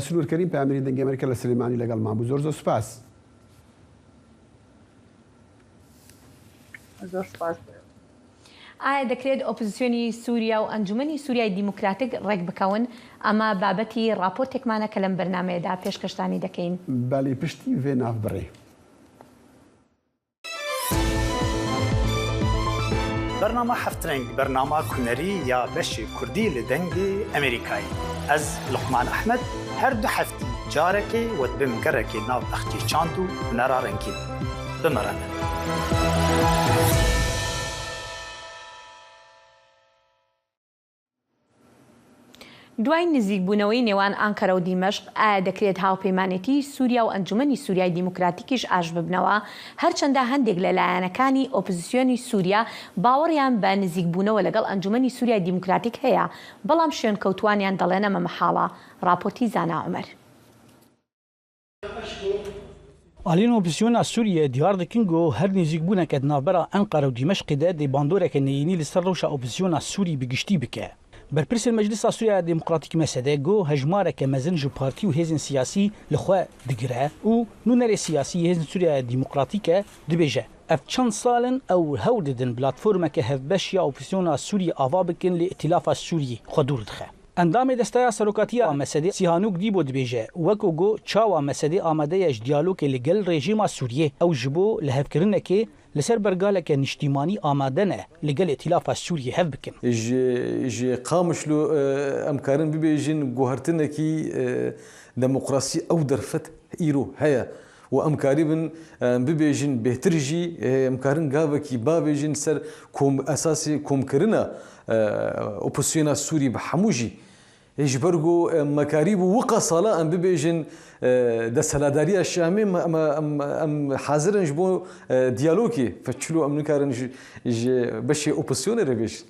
سنوور کەریم پەیامنێری دەنگی ئەمەریکا لە سلێمانی لەگەڵمان بوو. زۆر زۆر سوپاس. زۆر سوپاس. ئایا دەکرێت ئۆپزسیۆنی سووریا و ئەنجومەنی سووریای دیموکراتیک ڕێکبکەون؟ ئەمە بابەتی ڕاپۆرتێکمانە کە لەم بەرنامەیەدا پێشکەشتانی دەکەین. بەلی پشتی ڤێ ناڤ بڕێ. بەرنامە هەفترەنگ بەرنامە هونەری یا بەشی کوردی لە دەنگی ئەمریکایی ئەز لوقمان ئەحمەد هەر دو هەفتی جارەکێ وە دبم گەرەکێ ناو بەخچی چاند و هونەرا رەنگین بمەرەنە. دوای نزیکبوونەوەی نێوان ئانکەرە و دیمەشق، ئایا دەکرێت هاوپەیمانێتیی سووریا و ئەنجومەنی سووریای دیموکراتیکیش ئاش ببنەوە؟ هەرچەندە هەندێک لە لایەنەکانی ئۆپزسیۆنی سووریا باوەڕیان بە نزیکبوونەوە لەگەڵ ئەنجومەنی سووریای دیموکراتیک هەیە، بەڵام شوێنکەوتووانیان دەڵێن ئەمە مەحاڵە. ڕاپۆرتی زانا عومەر. Aliyên opozîsyona Sûriyê diyar dikin ku her nêzîkbûneke di navbera Enqere û Dîmeşqê de dê bandoreke neyînî li ser rewşa opozîsyona Sûrî bi giştî bike. Berpirsên Meclisa Sûriya Demokratîk MSD got hejmareke mezin ji partî û hêzên siyasî li xwe digire û nûnerê siyasî yê Hêzên Sûriya Demokratîk e dibêje ev çend sal in ew hewl didin platformeke hevbeş ya opozîsyona Sûriyê ava bikin lê Îtîlafa Sûriyê xwe dûr dixe. Endamê Desteya Serokatiya MSD'ê Sîhanûk Dîbo dibêje, Weko got çawa MSD amade ye ji diyalogê li gel rejîma Sûriyê, ew ji bo lihevkirinekê li ser bergaleke niştîmanî amade ne li gel Îtîlafa Sûriyê hev bikin. Ji ji Qamişlo em karin bibêjin guhertinekî demokrasî ew derfet îro heye û em karibin bibêjin bêhtir jî em karin gavekî bavêjin ser kom esasê komkirina Opozisyona Sûrî bi hemû jî ji ber ku me karîbû wiqa sala em bibêjin desthilatdariya Şamê em em hazir in ji bo diyalogê fe çilo em nikarin ji beşê opozisyonê re bêjin.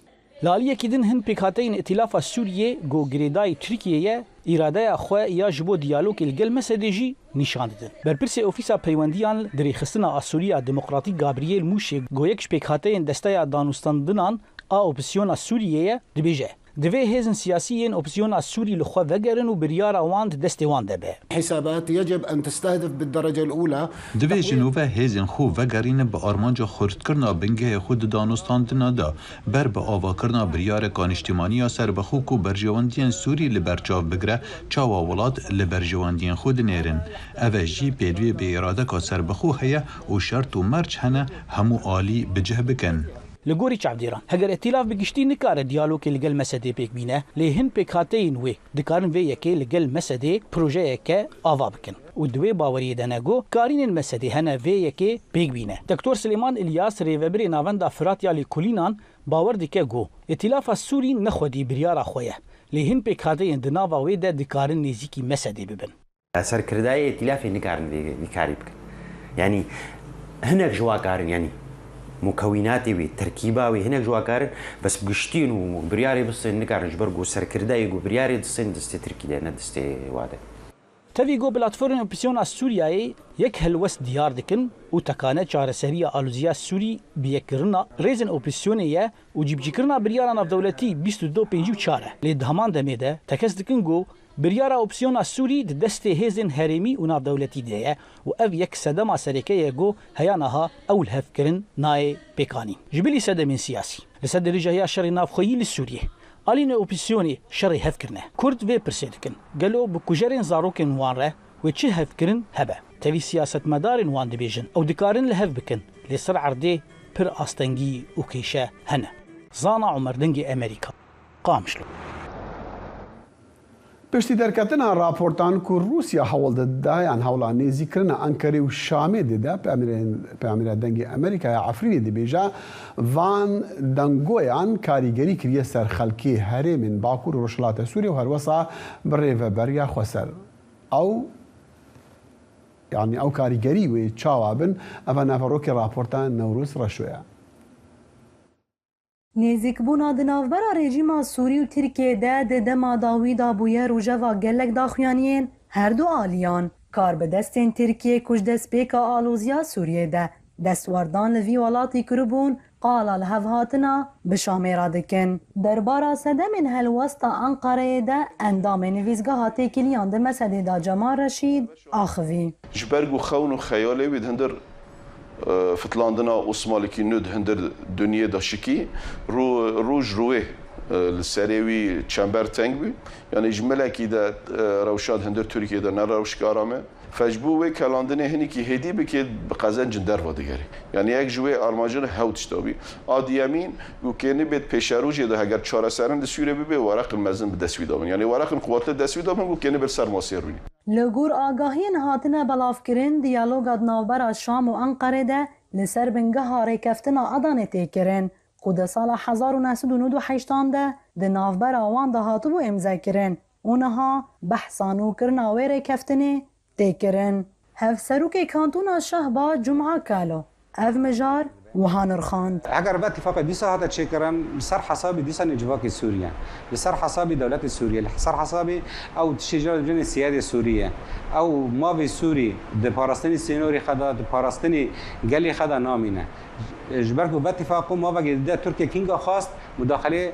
Li aliyekî din hin pêkhateyên Îtîlafa Sûriyê ku girêdayî Tirkiyê ye îradeya xwe ya ji bo diyalogê li gel Mesedê jî nîşan didin. Berpirsê Ofîsa Peywendiyan di Rêxistina Asûriya Demokratîk Gabriyêl Mûşê ku yek ji pêkhateyên Desteya Danûstandinan a Opozîsyona Sûriyê ye dibêje, Divê hêzên siyasî yên opzisyona Sûrî li xwe vegerin û biryara wan di destê wan de be. Hisabat yecib en testehdif bid-dereca el-ula Divê ji nû ve hêzên xwe vegerînin bi armanca xurtkirina bingehê xwe di danûstandina de ber bi avakirina biryareka niştîmanî ya serbixwe ku berjewendiyên Sûrî li ber çav bigire, çawa welat li berjewendiyên xwe dinêrin. Ev e jî pêdivî bi îradeka serbixwe heye û şert û merc hene hemû alî bi cih bikin. Li gorî çavdêran, heger îtîlaf bi giştî nikare diyalogê li gel Mesedê pêk bîne, lê hin pêkhateyên wê dikarin vê yekê li gel Mesedê projeyeke ava bikin û di wê baweriyê de ne ku karînên Mesedê hene vê yekê pêk bîne. Doktor Silêman Îlyas, rêvebirê Navenda Firat ya Lêkolînan, bawer dike ku îtîlafa Sûrî ne xwedî biryara xwe ye, lê hin pêkhateyên di nava wê de dikarin nêzîkî Mesedê bibin. Serkirdayê Îtîlafê nikarin vê vî karî bikin. Yanî hinek ji wan karin yanî mukewînatê wê, terkîba wê hinek ji wan karin bes bi giştî û biryarê bistên nikarin ji ber ku serkirdayê ku biryarê distên destê Tirkî de ne destê wa de. Tevî ku platformên opozîsyona Sûriyeyê yek helwest diyar dikin û tekane çareseriya aloziya Sûrî bi yekkirina rêzên opozîsyonê ye û cîbicîkirina biryara navdewletî 22 54 e lê di heman demê de tekez dikin ku Biryara opsiyona Sûrî di destê hêzên herêmî û navdewletî de ye û ev yek sedema sereke ye ku heya niha ew lihevkirin nayê pêkanîn. Ji bilî sedemên siyasî, li ser dirêjahiya şerê navxweyî li Sûriyê, alînê opsiyonê şerê hev kirine. Kurd vê pirsê dikin, gelo bi kujerên zarokên wan re wê çi hevkirin hebe? Tevî siyasetmedarên wan dibêjin ew dikarin li hev bikin, lê ser erdê pir astengî û kêşe hene. Zana Omer Dengê Amerîka. Qamişlo. Piştî derketina raportan ku Rûsya hewl dide yan hewla nêzîkkirina Enqerê û Şamê dide, Peyamîra Dengê Amerîka ya Efrînê dibêje, van dengoyan karîgerî kiriye ser xelkê herêmên Bakur û Rojhilatê Sûriyê û herwesa bi rêveberiya xweser. Ew yanî ew karîgerî wê çawa bin, eva naverokê raporta Newroz Reşo ye. Nêzîkbûna di navbera rejîma Sûrî û Tirkiyê de di dema dawî de bûye rojeva gelek daxuyaniyên her du aliyan. Karbidestên Tirkiyê ku ji destpêka aloziya Sûriyê de destwerdan li vî welatî kiribûn, qala lihevhatina bi Şamê re dikin. Derbara sedemên helwesta Enqereyê de endamê Nivîsgeha Têkiliyan di Mesedê de Cemal Reşîd axivî. Ji ber ku xewn û xeyalê wî di hundir Fitlandina Osmalikî nû di hundir dunyê de şikî, roj rûê li serê wî çember teng bû. Yanî ji milekî de rewşa di hundir Tirkiyê de ne rewşik aram e. Fe ji bo wê kelandinê hinekî hêdî bikê bi qezencin derva digerê. Yanî yek ji wê armancin hew tişta bû. A duyemîn ku kênibê di pêşerojê de heger çareserin li Sûriyê bibe wereqin mezin bi dest wî de bin. Yanî wereqin quwetli dest wî de bin ku kênibê li ser masê rûnî. Li gor agahiyên hatine belavkirin diyaloga di navbera Şam û Enqerê de li ser bingeha rêkeftina Adanê tê kirin ku di sala 1998 an de di navbera wan de hatibû îmzekirin û niha behsa nûkirina wê rêkeftinê tê kirin. Hevserokê Kantona Şehba Cuma Kalo Ev mijar wiha nirxand. Heger ve tîfaqê dîsa hate çêkirin li ser hesabê dîsa nê civakê Sûrî ye, li ser hesabê dewletê Sûrî ye, li ser hesabê ew tiştê jî re dibêjin siyadê Sûrî ye. Ew mavê Sûrî di parastinê sînorê xwe de, di parastinê gelê xwe de namîne. Ji ber ku ve tîfaqo mavekê dide Tirkiye kînga xwest mudaxelê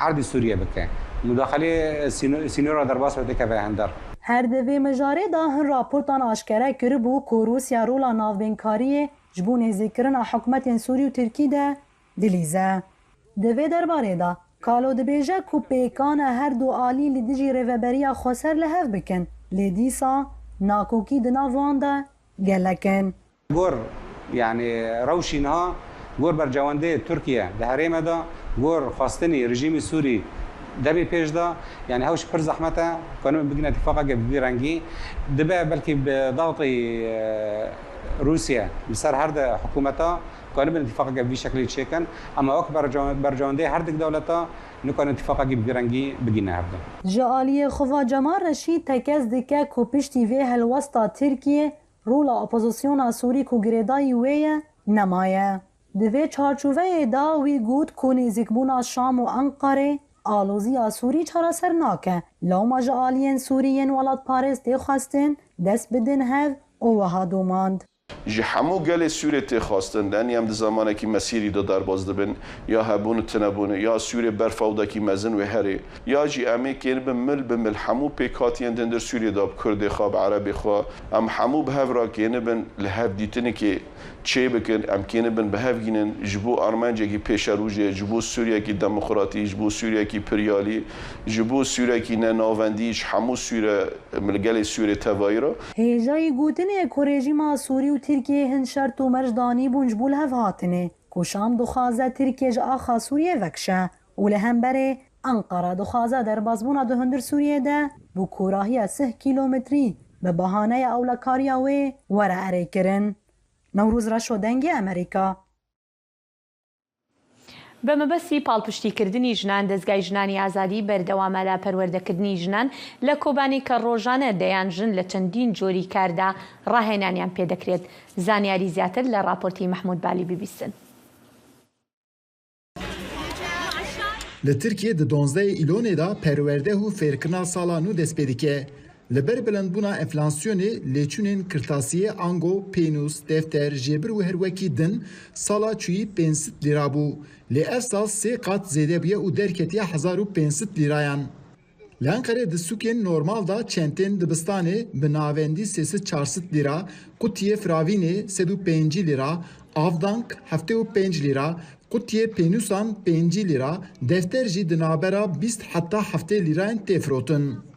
erdê Sûrîye bike, mudaxelê sînora derbas be têkeve hender. Her di vê mijarê de hin raportan aşkere kiribû ku Rûsya rola navbênkariyê ji bo nêzîkkirina hikûmetên Sûrî û Tirkî de dilîze. Di vê derbarê de Kalo dibêje ku pêkan e her du alî li dijî rêveberiya xweser li hev bikin, lê dîsa nakokî di nav wan de gelek in. Gor yanî rewşî niha gor bercewendê Tirkiye di herême de gor xwestinî rejîmî Sûrî demê pêş de yanî hewş pir zehmet e kanibin bigine tîfaqeke bi vî rengî dibe belkî bi dextî Rûsye li ser her di hikûmeta kanibin tîfaqeke bi vî şeklî çêkin ema wek bercewendê her dik dewleta nikarin tîfaqekî bi vî rengî bigîne hev de. Ji aliyê xwe ve Cemal Reşîd tekez dike ku piştî vê helwesta Tirkiyê Rola opozisyona Sûrî ku girêdayî wê ye nemaye. Di vê çarçoveyê de wî got ku nêzîkbûna Şam û Enqerê aloziya Sûrî çareser nake, lewma ji aliyên Sûrî yên welatparêz tê xwestin dest bidin hev û wiha domand. Ji hemû gelê Sûrê tê xwestin, lenî em di zemanekî mesîrî de derbas dibin, ya hebûn û tinebûn, ya Sûrê ber fewdekî mezin wê herê, ya jî em ê kên bin mil bi mil hemû pêkhatiyên di hundir Sûriyê de bi Kurdê xwe, bi Erebê xwe, em hemû bi hev re kênibin li hevdîtinekê çê bikin, em kênibin bi hev gînin ji bo armancekî pêşerojê, ji bo Sûriyekî demokratî, ji bo Sûriyekî piryalî, ji bo Sûriyekî nenavendî ji hemû Sûre li gelê Sûrê tevayî re. Hêjayî gotinê ku rejîma Sûrî û Tirkiyeyê hin şert û merc danîbûn ji bo lihevhatinê ku Şam dixwaze Tirkiye ji axa Sûriyê vekişe û li hemberê Enqere dixwaze derbasbûna di hundir Sûriyê de bi kûrahiya sih kîlometrî bi bahaneya ewlekariya wê were erêkirin. Newroz Reşo Dengê Amerîka. بە مەبەستی پاڵپشتیکردنی ژنان، دەزگای ژنانی ئازادی بەردەوامە لە پەروەردەکردنی ژنان لە کۆبانی کە ڕۆژانە دەیان ژن لە چەندین جۆری کاردا ڕاهێنانیان پێدەکرێت. زانیاری زیاتر لە ڕاپۆرتی مەحمود بالی ببیستن. Li Tirkiyê di donzdehê Îlonê de perwerdeh û fêrkirina sala nû dest pê dike. Li ber bilindbûna enflasyonê lêçûnên kirtasiyê ango pênûs, defter, jêbir û her wekî din sala çûyî 500 lîra bû. Lê ev sal sê qat zêde bûye û derketiye 1500 lîrayan. Li Enqerê di sûkên normal de çentên dibistanê bi navendî sêsid çarsid lîra, qutiyê firavînê 150 lîra, avdank 75 lîra, qutiyê pênûsan 50 lîra, defter jî di navbera 20 heta 70 lîrayên tê firotin.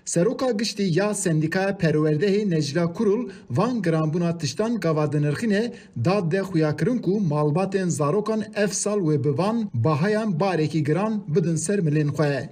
Seroka Giştî ya Sendîkaya Perwerdehê Necla Kurul van giranbûna tiştan gava dinirxîne da de xuyakirin ku malbatên zarokan ev sal wê bi van bahayan barekî giran bidin ser milên xwe.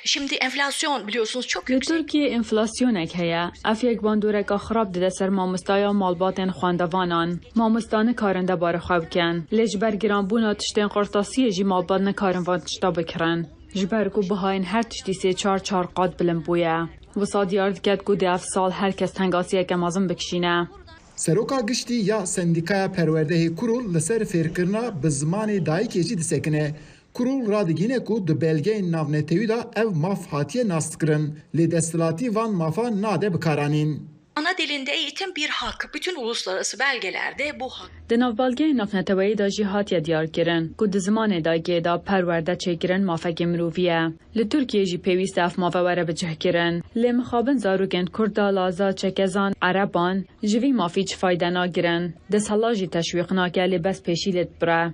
Şimdi enflasyon biliyorsunuz çok Li yüksek. Tirkiyê enflasyonek heye. Ev yek bandoreke xirab dide ser mamostaya malbatên xwendevanan. Mamosta nikarin debara xwe bikin. Lê ji ber giranbûna tiştên qirtasiyê jî malbat nikarin van tişta bikirin. Ji ber ku bihayên her tiştî sê çar çar qat bilind bûye. Wisa diyar diket ku dê ev sal her kes tengasiyeke mezin bikişîne. Seroka Giştî ya Sendîkaya Perwerdehê Kurul li ser fêrkirina bi zimanê dayikê jî disekine. Kurul radigihîne ku di belgeyên navnetewî de ev maf hatiye naskirin, lê desthilatî van mafa nade bikaranîn. Ana dilinde eğitim bir hak. Bütün uluslararası belgelerde bu hak. Di nav belgeyên navneteweyî de jî hatiye diyarkirin ku di zimanê dayikê de perwerde çêkirin mafekê mirovî ye. Li Tirkiyeyê jî pêwîst e ev mafe were bicihkirin. Lê mixabin zarokên Kurd a Laza, Çekezan, Ereban ji vî mafî çi fayde nagirin. Desthilat jî teşwîq nake lê bes pêşî lê dibire.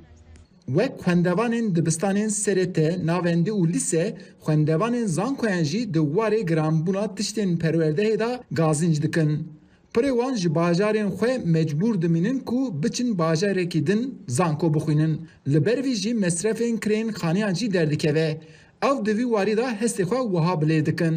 Wek xwendevanên dibistanên serete, navendî û lîse, xwendevanên zankoyan jî di warê giranbûna tiştên perwerdehê de gazinc dikin. Pirê wan ji bajarên xwe mecbûr dimînin ku biçin bajarekî din zanko bixwînin. Li ber vî jî mesrefên kirên xaniyan jî derdikeve. Ew di vî warî de hestê xwe wiha bilêv dikin.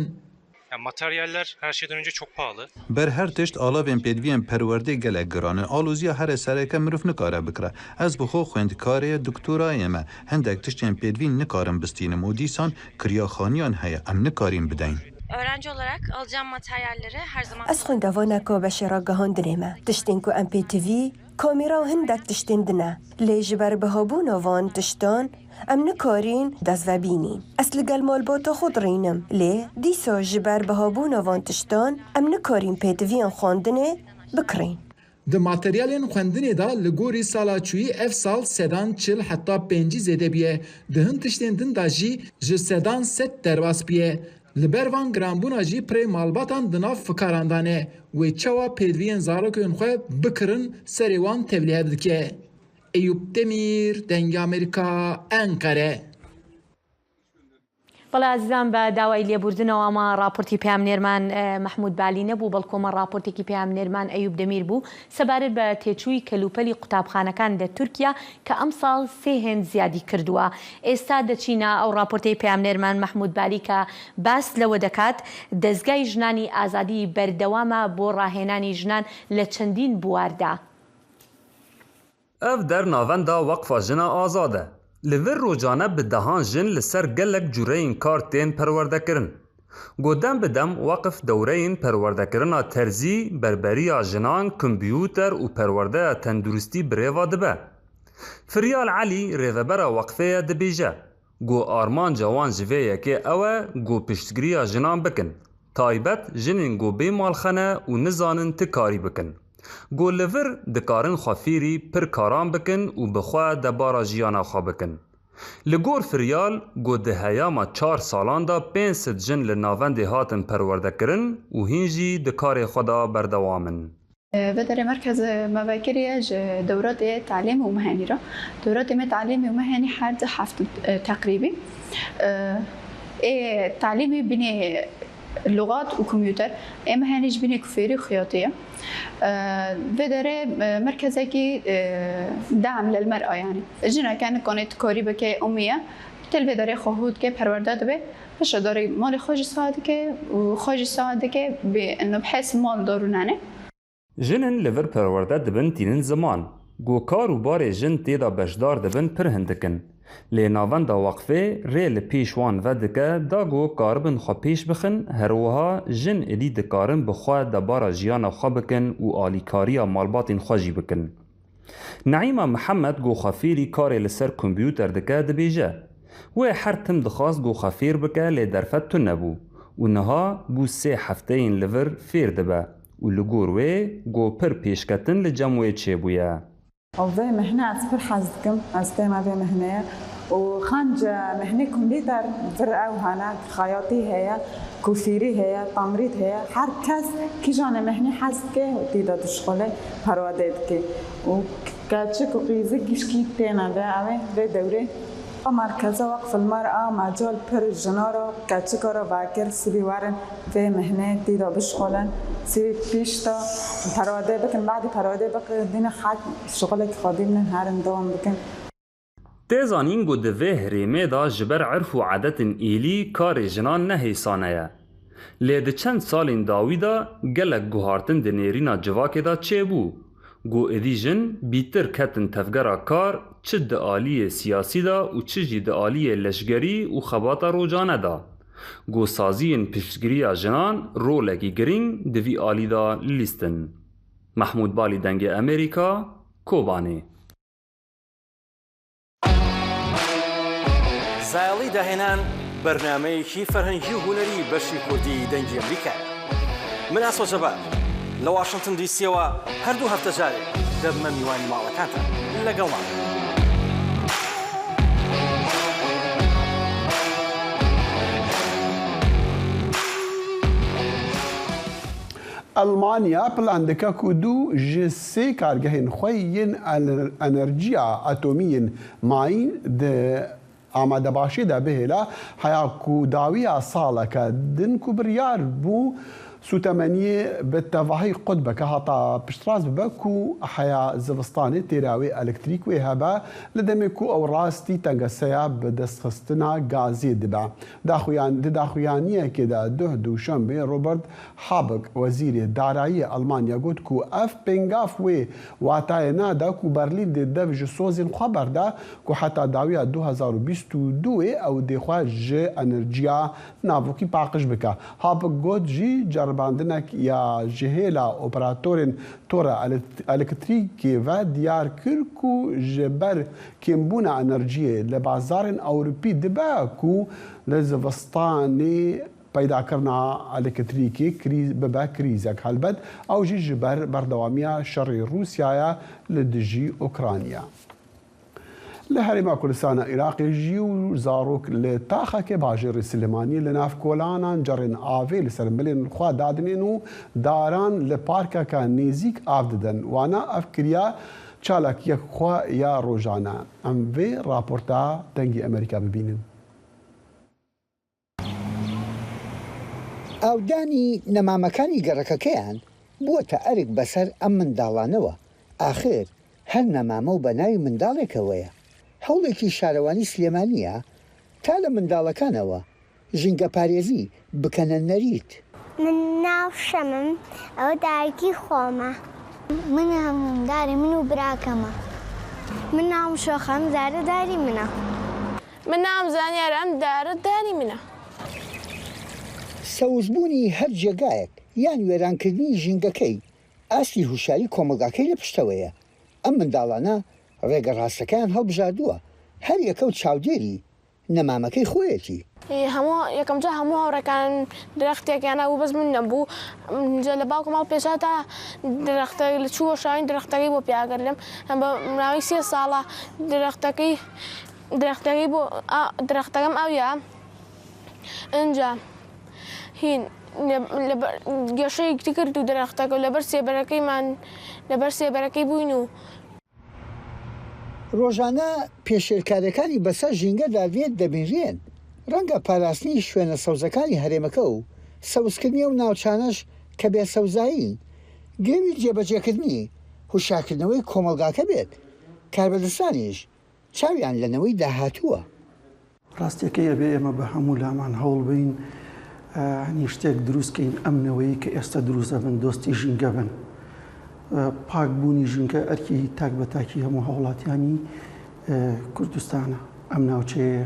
Materyaller her şeyden önce çok pahalı. Ber her tişt alavên pêdiviyên perwerdê gelek giran in. Aloziya here sereke mirov nikare bikire. Ez bi xwe xwendkarê doktorayê me. Hindek tiştên pêdivî nikarim bistînim û dîsan kiriya xaniyan heye em nikarîn bideyn. Öğrenci olarak alacağım materyalleri her zaman Ez xwendevana ku beşê ragihandinê me. Tiştên ku em pê kamera û hindek tiştên din e. Lê ji ber bihabûna van tiştan em nikarîn dest vebînîn. Ez li gel malbata xwe dirînim. Lê dîsa ji ber bihabûna van tiştan em nikarîn pêdiviyên xwendinê bikirîn. Di materyalên xwendinê de li gorî sala çûyî ev sal sedan 40 heta 50 zêde bûye. Di hin tiştên din de jî ji sedan sed derbas bûye. Li ber van giranbûna jî pirê malbatan di nav fikaran de ne. Wê çawa pêdiviyên zarokên xwe bikirin serê wan tevlîhev dike. Eyüp Demir, Dengê Amerîka, Enqere. بەڵێ ئازیزان بە داوای لێبوردنەوە ئەمە ڕاپۆرتی پەیامنێرمان مەحمود بالی نەبوو بەڵکو ئەمە ڕاپۆرتێکی پەیامنێرمان ئەیوب دەمیر بوو سەبارەت بە تێچووی کەلوپەلی قوتابخانەکان لە تورکیا کە ئەمساڵ سێ هێند زیادی کردووە. ئێستا دەچینە ئەو ڕاپۆرتەی پەیامنێرمان مەحمود بالی کە باس لەوە دەکات دەزگای ژنانی ئازادی بەردەوامە بۆ ڕاهێنانی ژنان لە چەندین بواردا. Ev der navenda Weqfa Jina Azad e. Li vir rojane bi dehan jin li ser gelek cureyên kar tên perwerdekirin. Got dem bi dem weqf dewreyên perwerdekirina terzî, berberiya jinan, komputer û perwerdeya tenduristî birêva dibe. Firyal Elî rêvebera weqfê ye dibêje, got armanca wan ji vê yekê ew e ku piştgiriya jinan bikin. Taybet jinên ku bê malxene û nizanin ti karî bikin. Got li vir dikarin xwe fêrî pir karan bikin û bi xwe debara jiyana xwe bikin. Li gor Firyal got di heyama çar salan de 500 jin li navendê hatin perwerdekirin û hîn jî di karê xwe de berdewam in. Vê derê merkez me vekiriye ji dewratê telîmî û mehenî re. Dewratê me telîmî û mehenî her du heft in teqrîbî. Ê telîmî bînê lugat û komputer, ê mehenî ji bînê kufêrî û xiyatê ye. Vê derê merkezekî de'm lil mer'a yanî jineke nikane tu karî bike umî ye tê li vê derê xwe hû dike perwerde dibe piştre darê malê xwe jî sax dike û xwe jî sax dike bê ino bi hes mal darûnanê. Jinên li vir perwerde dibin tînin ziman ku kar û barê jin tê de beşdar dibin pir hindik in. Lê navenda weqfê rê li pêş wan vedike da ku karibin xwe pêş bixin, her wiha jin êdî dikarin bi xwe debara jiyana xwe bikin û alîkariya malbatên xwe jî bikin. Neîma Mihemed ku xwe fêrî karê li ser komputer dike dibêje, Wê her tim dixwast ku xwe fêr bike lê derfet tune bû û niha bû sê hefteyên li vir fêr dibe û li gor wê ku pir pêşketin li cem wê çêbûye. Ew vê mihnê ez pir hez dikim, ez tême vê mihnê û xenc mihnê komputer vir ew hene, xeyatî heye, kofîrî heye, tamrîd heye, her kes kîjanê mihnê hez dike û tê de dişixule perwerdeyê dike û keçik û qîzik gişkî têne vê ewê vê dewrê. Merkeza Weqf El Mer'a mecal pir jina re keçika re vekir sibî werin vê mihnê tê de bişixulin sibî pêş de perwerdeyê bikin berdî perwerdeyê biqedînin xelk şixulekî xwe bînin herin dewam bikin. Tê zanîn ku di vê herêmê de ji ber irf û edetên êlî karê jinan ne hêsane ye. Lê di çend salên dawî de gelek guhartin di nêrîna civakê de çêbû. Ku êdî jin bîtir ketin tevgera kar çi di aliyê siyasî de û çi jî di aliyê leşgerî û xebata rojane de. Ku saziyên piştgiriya jinan rolekî girîng di vî alî de lîstin. Mehmûd Balî Dengê Amerîka, Kobanê. زایەڵی داهێنان بەرنامەیەکی فەرهەنگی و هونەری بەشی کوردی دەنگی ئەمریکایە. من ئاسۆ جەبار لە واشنتن دیسیەوە هەردوو هەفتە جارێک دەبمە میوانی ماڵەکانتان لەگەڵمان بن. Elmanya plan dike ku du ji sê kargehên xwe yên enerjiya atomî yên mayîn di amadebaşiyê de bihêle heya ku dawiya saleke din ku biryar bû sûtemeniyê bi tevahî qut bike heta piştrast bibe ku heya zivistanê têra wê elektrîk wê hebe li demê ku ew rastî tengeseya bi destxistina gazê dibe. Di daxuyaniyekê de duh Duşembê Robert Habeck, wezîrê darayî Elmanya got ku ev pêngav wê watayê nade ku Berlîn dê dev ji sozên xwe berde ku heta dawiya 2022 ê ew dê xwe ji enerjiya navokî paqij bike. Habeck got jî ceribandinek ya ji hêla operatorên tora elektrîkê ve diyar kir ku ji ber kêmbûna enerjiyê li bazarên Ewropî dibe ku li zivistanê peydakirina elektrîkê krîz bibe krîzek. Helbet ew jî ji ber berdewamiya şerê Rûsyaya li dijî Ukrayna. Li Herêma Kurdistana Iraqê jî û zarok li taxekê bajêrê Silêmaniyê li nav kolanan cerên avê li ser milên xwe dadinên û daran li parkeke nêzîk av didin. Wana ev kiriya çalakiyek xwe ya rojane. Em vê raporta Dengê Amerîka bibînin. ئاودانی نەمامەکانی گەڕەکەکەیان بووەتە ئەرک بەسەر ئەم منداڵانەوە، ئاخر هەر نەمامە و بەناوی منداڵێکەوەیە، هەوڵێکی شارەوانی سلێمانییە تا لە منداڵەکانەوە ژینگەپارێزی بکەنە نەریت. من ناو شەمم ئەوە دایکی خۆمە. من هەمووم داری من و براکەمە. من ناوم شۆخە ئەم دارە داری منە. من ناوم زانیارە ئەم دارە داری منە. سەوزبوونی هەر جێگایەک یان وێرانکردنی ژینگەکەی، ئاستی هوشیاری کۆمەڵگاکەی لە پشتەوەیە، ئەم منداڵانە ڕێگە ڕاستەکەیان هەڵبژاردووە، هەر یەکەو چاودێری نەمامەکەی خۆیەتی. هەموو یەکەم جار هەموو هاوڕێکانم درەختێکیان هەبوو بەس من نەبوو جا لە باوکم هەڵپێچا تا درەختە لە چووە شاوین درەختەکەی بۆ پیاکردم بە ماوەی سێ ساڵە درەختەکەی درەختەکەی بۆ درەختەکەم ئاویا ئینجا هین گەشەی کرد و درەختەکە لەبەر سێبەرەکەیمان لەبەر سێبەرەکەی بووین و ڕۆژانە پێشێلکارییەکانی بەسەر ژینگەدا دێت دەبینرێن، ڕەنگە پاراستنی شوێنە سەوزەکانی هەرێمەکە و سەوزکردنی ئەو ناوچانەش کە بێ سەوزایین، گرەوی جێبەجێکردنی هوشیارکردنەوەی کۆمەڵگاکە بێت، کاربەدەستانیش چاویان لە نەوەی داهاتووە. ڕاستیەکەی ئەبێ ئێمە بە هەموو لامان هەوڵ بەین هەنی شتێک دروست کەین ئەم نەوەی کە ئێستا دروست ئەبن دۆستی ژینگە بن. پاک بوونی ژینگە ئەرکی تاک بە تاکی هەموو هاوڵاتیانی کوردستانە ئەم ناوچەیە.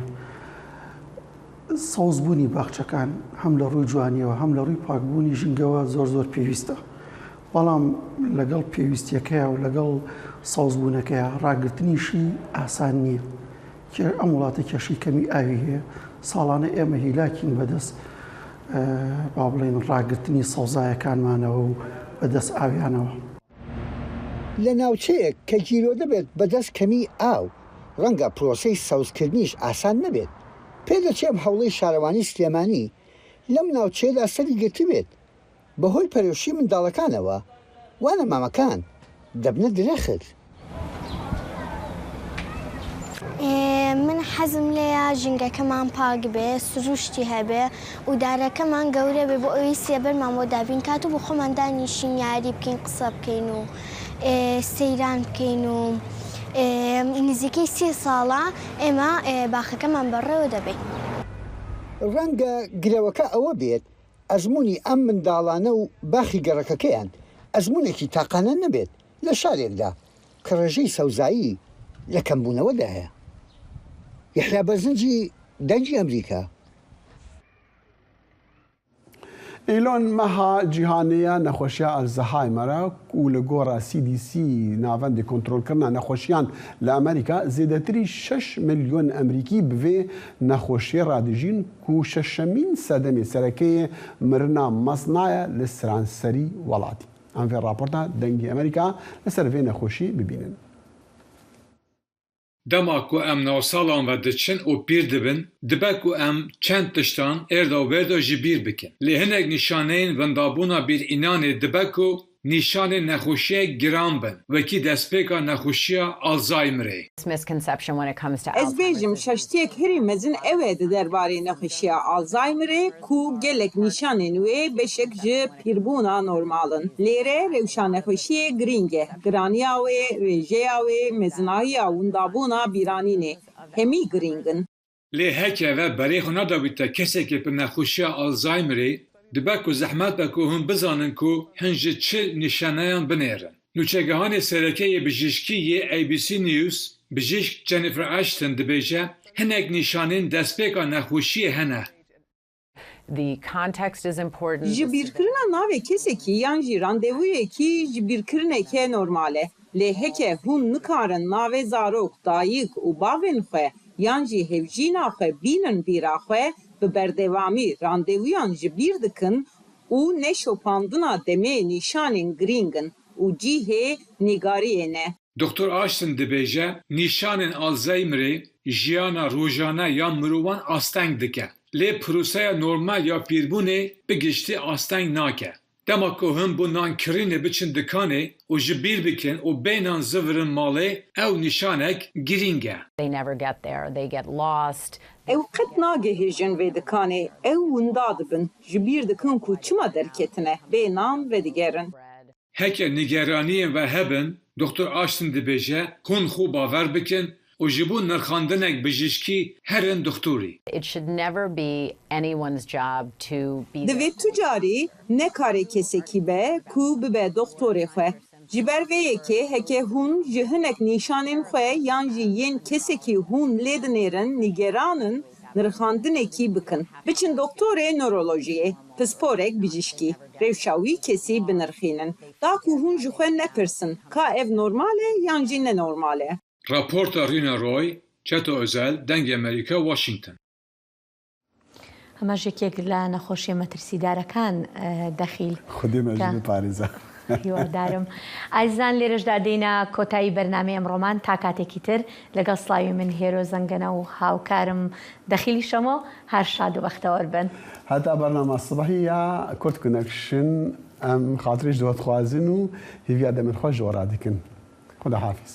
سەوز بوونی باخچەکان هەم لە ڕووی جوانیەوە هەم لە ڕووی پاکبوونی ژینگەوە زۆر زۆر پێویستە. بەڵام لەگەڵ پێویستیەکەیا و لەگەڵ سەوزبوونەکەیا ڕاگرتنیشی ئاسان نییە. ئەم وڵاتە کێشەی کەمی ئاوی هەیە، ساڵانە ئێمە هیلاکین بەدەست با بڵێین ڕاگرتنی سەوزایەکانمانەوە و بەدەست ئاویانەوە. لە ناوچەیەک کە گیرۆدە بێت بەدەست کەمیی ئاو، ڕەنگە پرۆسەی سەوزکردنیش ئاسان نەبێت. پێدەچێ ئەم هەوڵەی شارەوانی سلێمانی لەم ناوچەیەدا سەری گرتبێت. بەهۆی پەرۆشی منداڵەکانەوە وا نەمامەکان دەبنە درەخت. من حەزم لێیە ژینگەکەمان پاک بێ، سروشتی هەبێ و دارەکەمان گەورە بێ بۆ ئەوەی سێبەرمان بۆ دابین کات و بۆ خۆمان دانیشین یاری بکەین قسە بکەین و سەیران بکەین و نزیکەی سێ ساڵە ئێمە باخەکەمان بەڕێوە دەبەین. ڕەنگە گرەوەکە ئەوە بێت ئەزموونی ئەم منداڵانە و باخی گەڕەکەکەیان ئەزموونێکی تاقانە نەبێت لە شارێکدا کە ڕێژەی سەوزایی لە کەمبوونەوەدایە. یەحیا بەرزنجی، دەنگی ئەمریکا. ئیلۆن مەها جیهانیە نەخۆشیا ئەلزەهایمەرە و لە گۆرا CDC ناڤەندی کۆنترۆلکردنا نەخۆشیان لە ئەمریکا زێدەتری 6 ملیۆن ئەمریکی بڤێ نەخۆشیێ رادژین کو شەشەمین سەدەمێ سەرەکەیێ مرنا مەزنایە لە سرانسەری وەڵاتی. ئەم ڤێ ڕاپۆرتا دەنگی ئەمریکا لەسەر ڤێ نەخۆشیێ ببینن. Dema ku em navsalan ve diçin û pîr dibin, dibe ku em çend tiştan êrda û wêrda ji bîr bikin. Lê hinek nîşaneyên windabûna bîrînanê dibe ku nîşanên nexweşiyek giran bin, wekî destpêka nexweşiya Alzheimerê. Ez bêjim şaştiyek herî mezin ew e di derbarê nexweşiya Alzheimerê ku gelek nîşanên wê beşek ji pîrbûna normal in. Lêre rewşa nexweşiyê girîng e, giraniya wê, rêjeya wê, mezinahiya windabûna bîranînê hemî girîng in. Lê heke ve berê xwe nedawîte kesekê bi nexweşiya Alzheimerê, dibe ku zehmet be ku hûn bizanin ku hin ji çi nîşaneyan binêrin. Nûçegihanê sereke yê bijîşkî yê ABC News, bijîşk Jennifer Ashton dibêje, hinek nîşanên destpêka nexweşiyê hene. Ji bîrkirina navê kesekî yan jî randevûyekî ji bîrkirineke normal e. Lê heke hûn nikarin navê zarok, dayik û bavên xwe yan jî hevjîna xwe bînin bîra xwe, bi berdewamî randevûyan ji bîr dikin û neşopandina demê nîşanên girîng in û cîhê nîgariyê ne. Doktor Ashton dibêje, nîşanên Alzheimerê jiyana rojane ya mirovan asteng dike. Lê proseya normal ya pîrbûnê bi giştî asteng nake. Dema ku hûn bo nankirînê biçin dikanê û ji bîr bikin û bê nan zivirin malê, ew nîşanek girîng e. Ew qet nagihêjin vê dikanê, ew winda dibin, ji bîr dikin ku çima derketine, bê nan vedigerin. Heke nîgeraniyên we hebin, Doktor Ashton dibêje, hûn xwe bawer bikin û ji bo nirxandinek bijîşkî herin doxtorî. Divê tu carî ne karê kesekî be ku bibe doxtorê xwe. Ji ber vê yekê heke hûn ji hinek nîşanên xwe yan jî yên kesekî hûn lê dinêrin nîgeran in, nirxandinekî bikin. Biçin doktorê norolojiyê, pisporek bijîşkî, rewşa wî kesî binirxînin. Da ku hûn ji xwe nepirsin ka ev normal e yan jî ne normal e. Raporta Rina Roy, Çeto Özel, Dengê Amerîka, Washington. ئەمەش یەکێک لە نەخۆشیە مەترسیدارەکان دەخیل. خودێ مە ژ بپارێزە. هیوادارم. ئازیزان لێرەشدا دێینە کۆتایی بەرنامەی ئەمڕۆمان تا کاتێکی تر لەگەڵ سڵاوی من هێرۆ زەنگەنە و هاوکارم دەخیلی شەمۆ هەر شاد و بەختەوەر بن. هەتا بەرنامە سبەهی یا کورد کونەکشن ئەم خاتریش دۆتخوازن و هیڤیا دەمێن خوەش جۆ ڕادکن. خودا حافیز.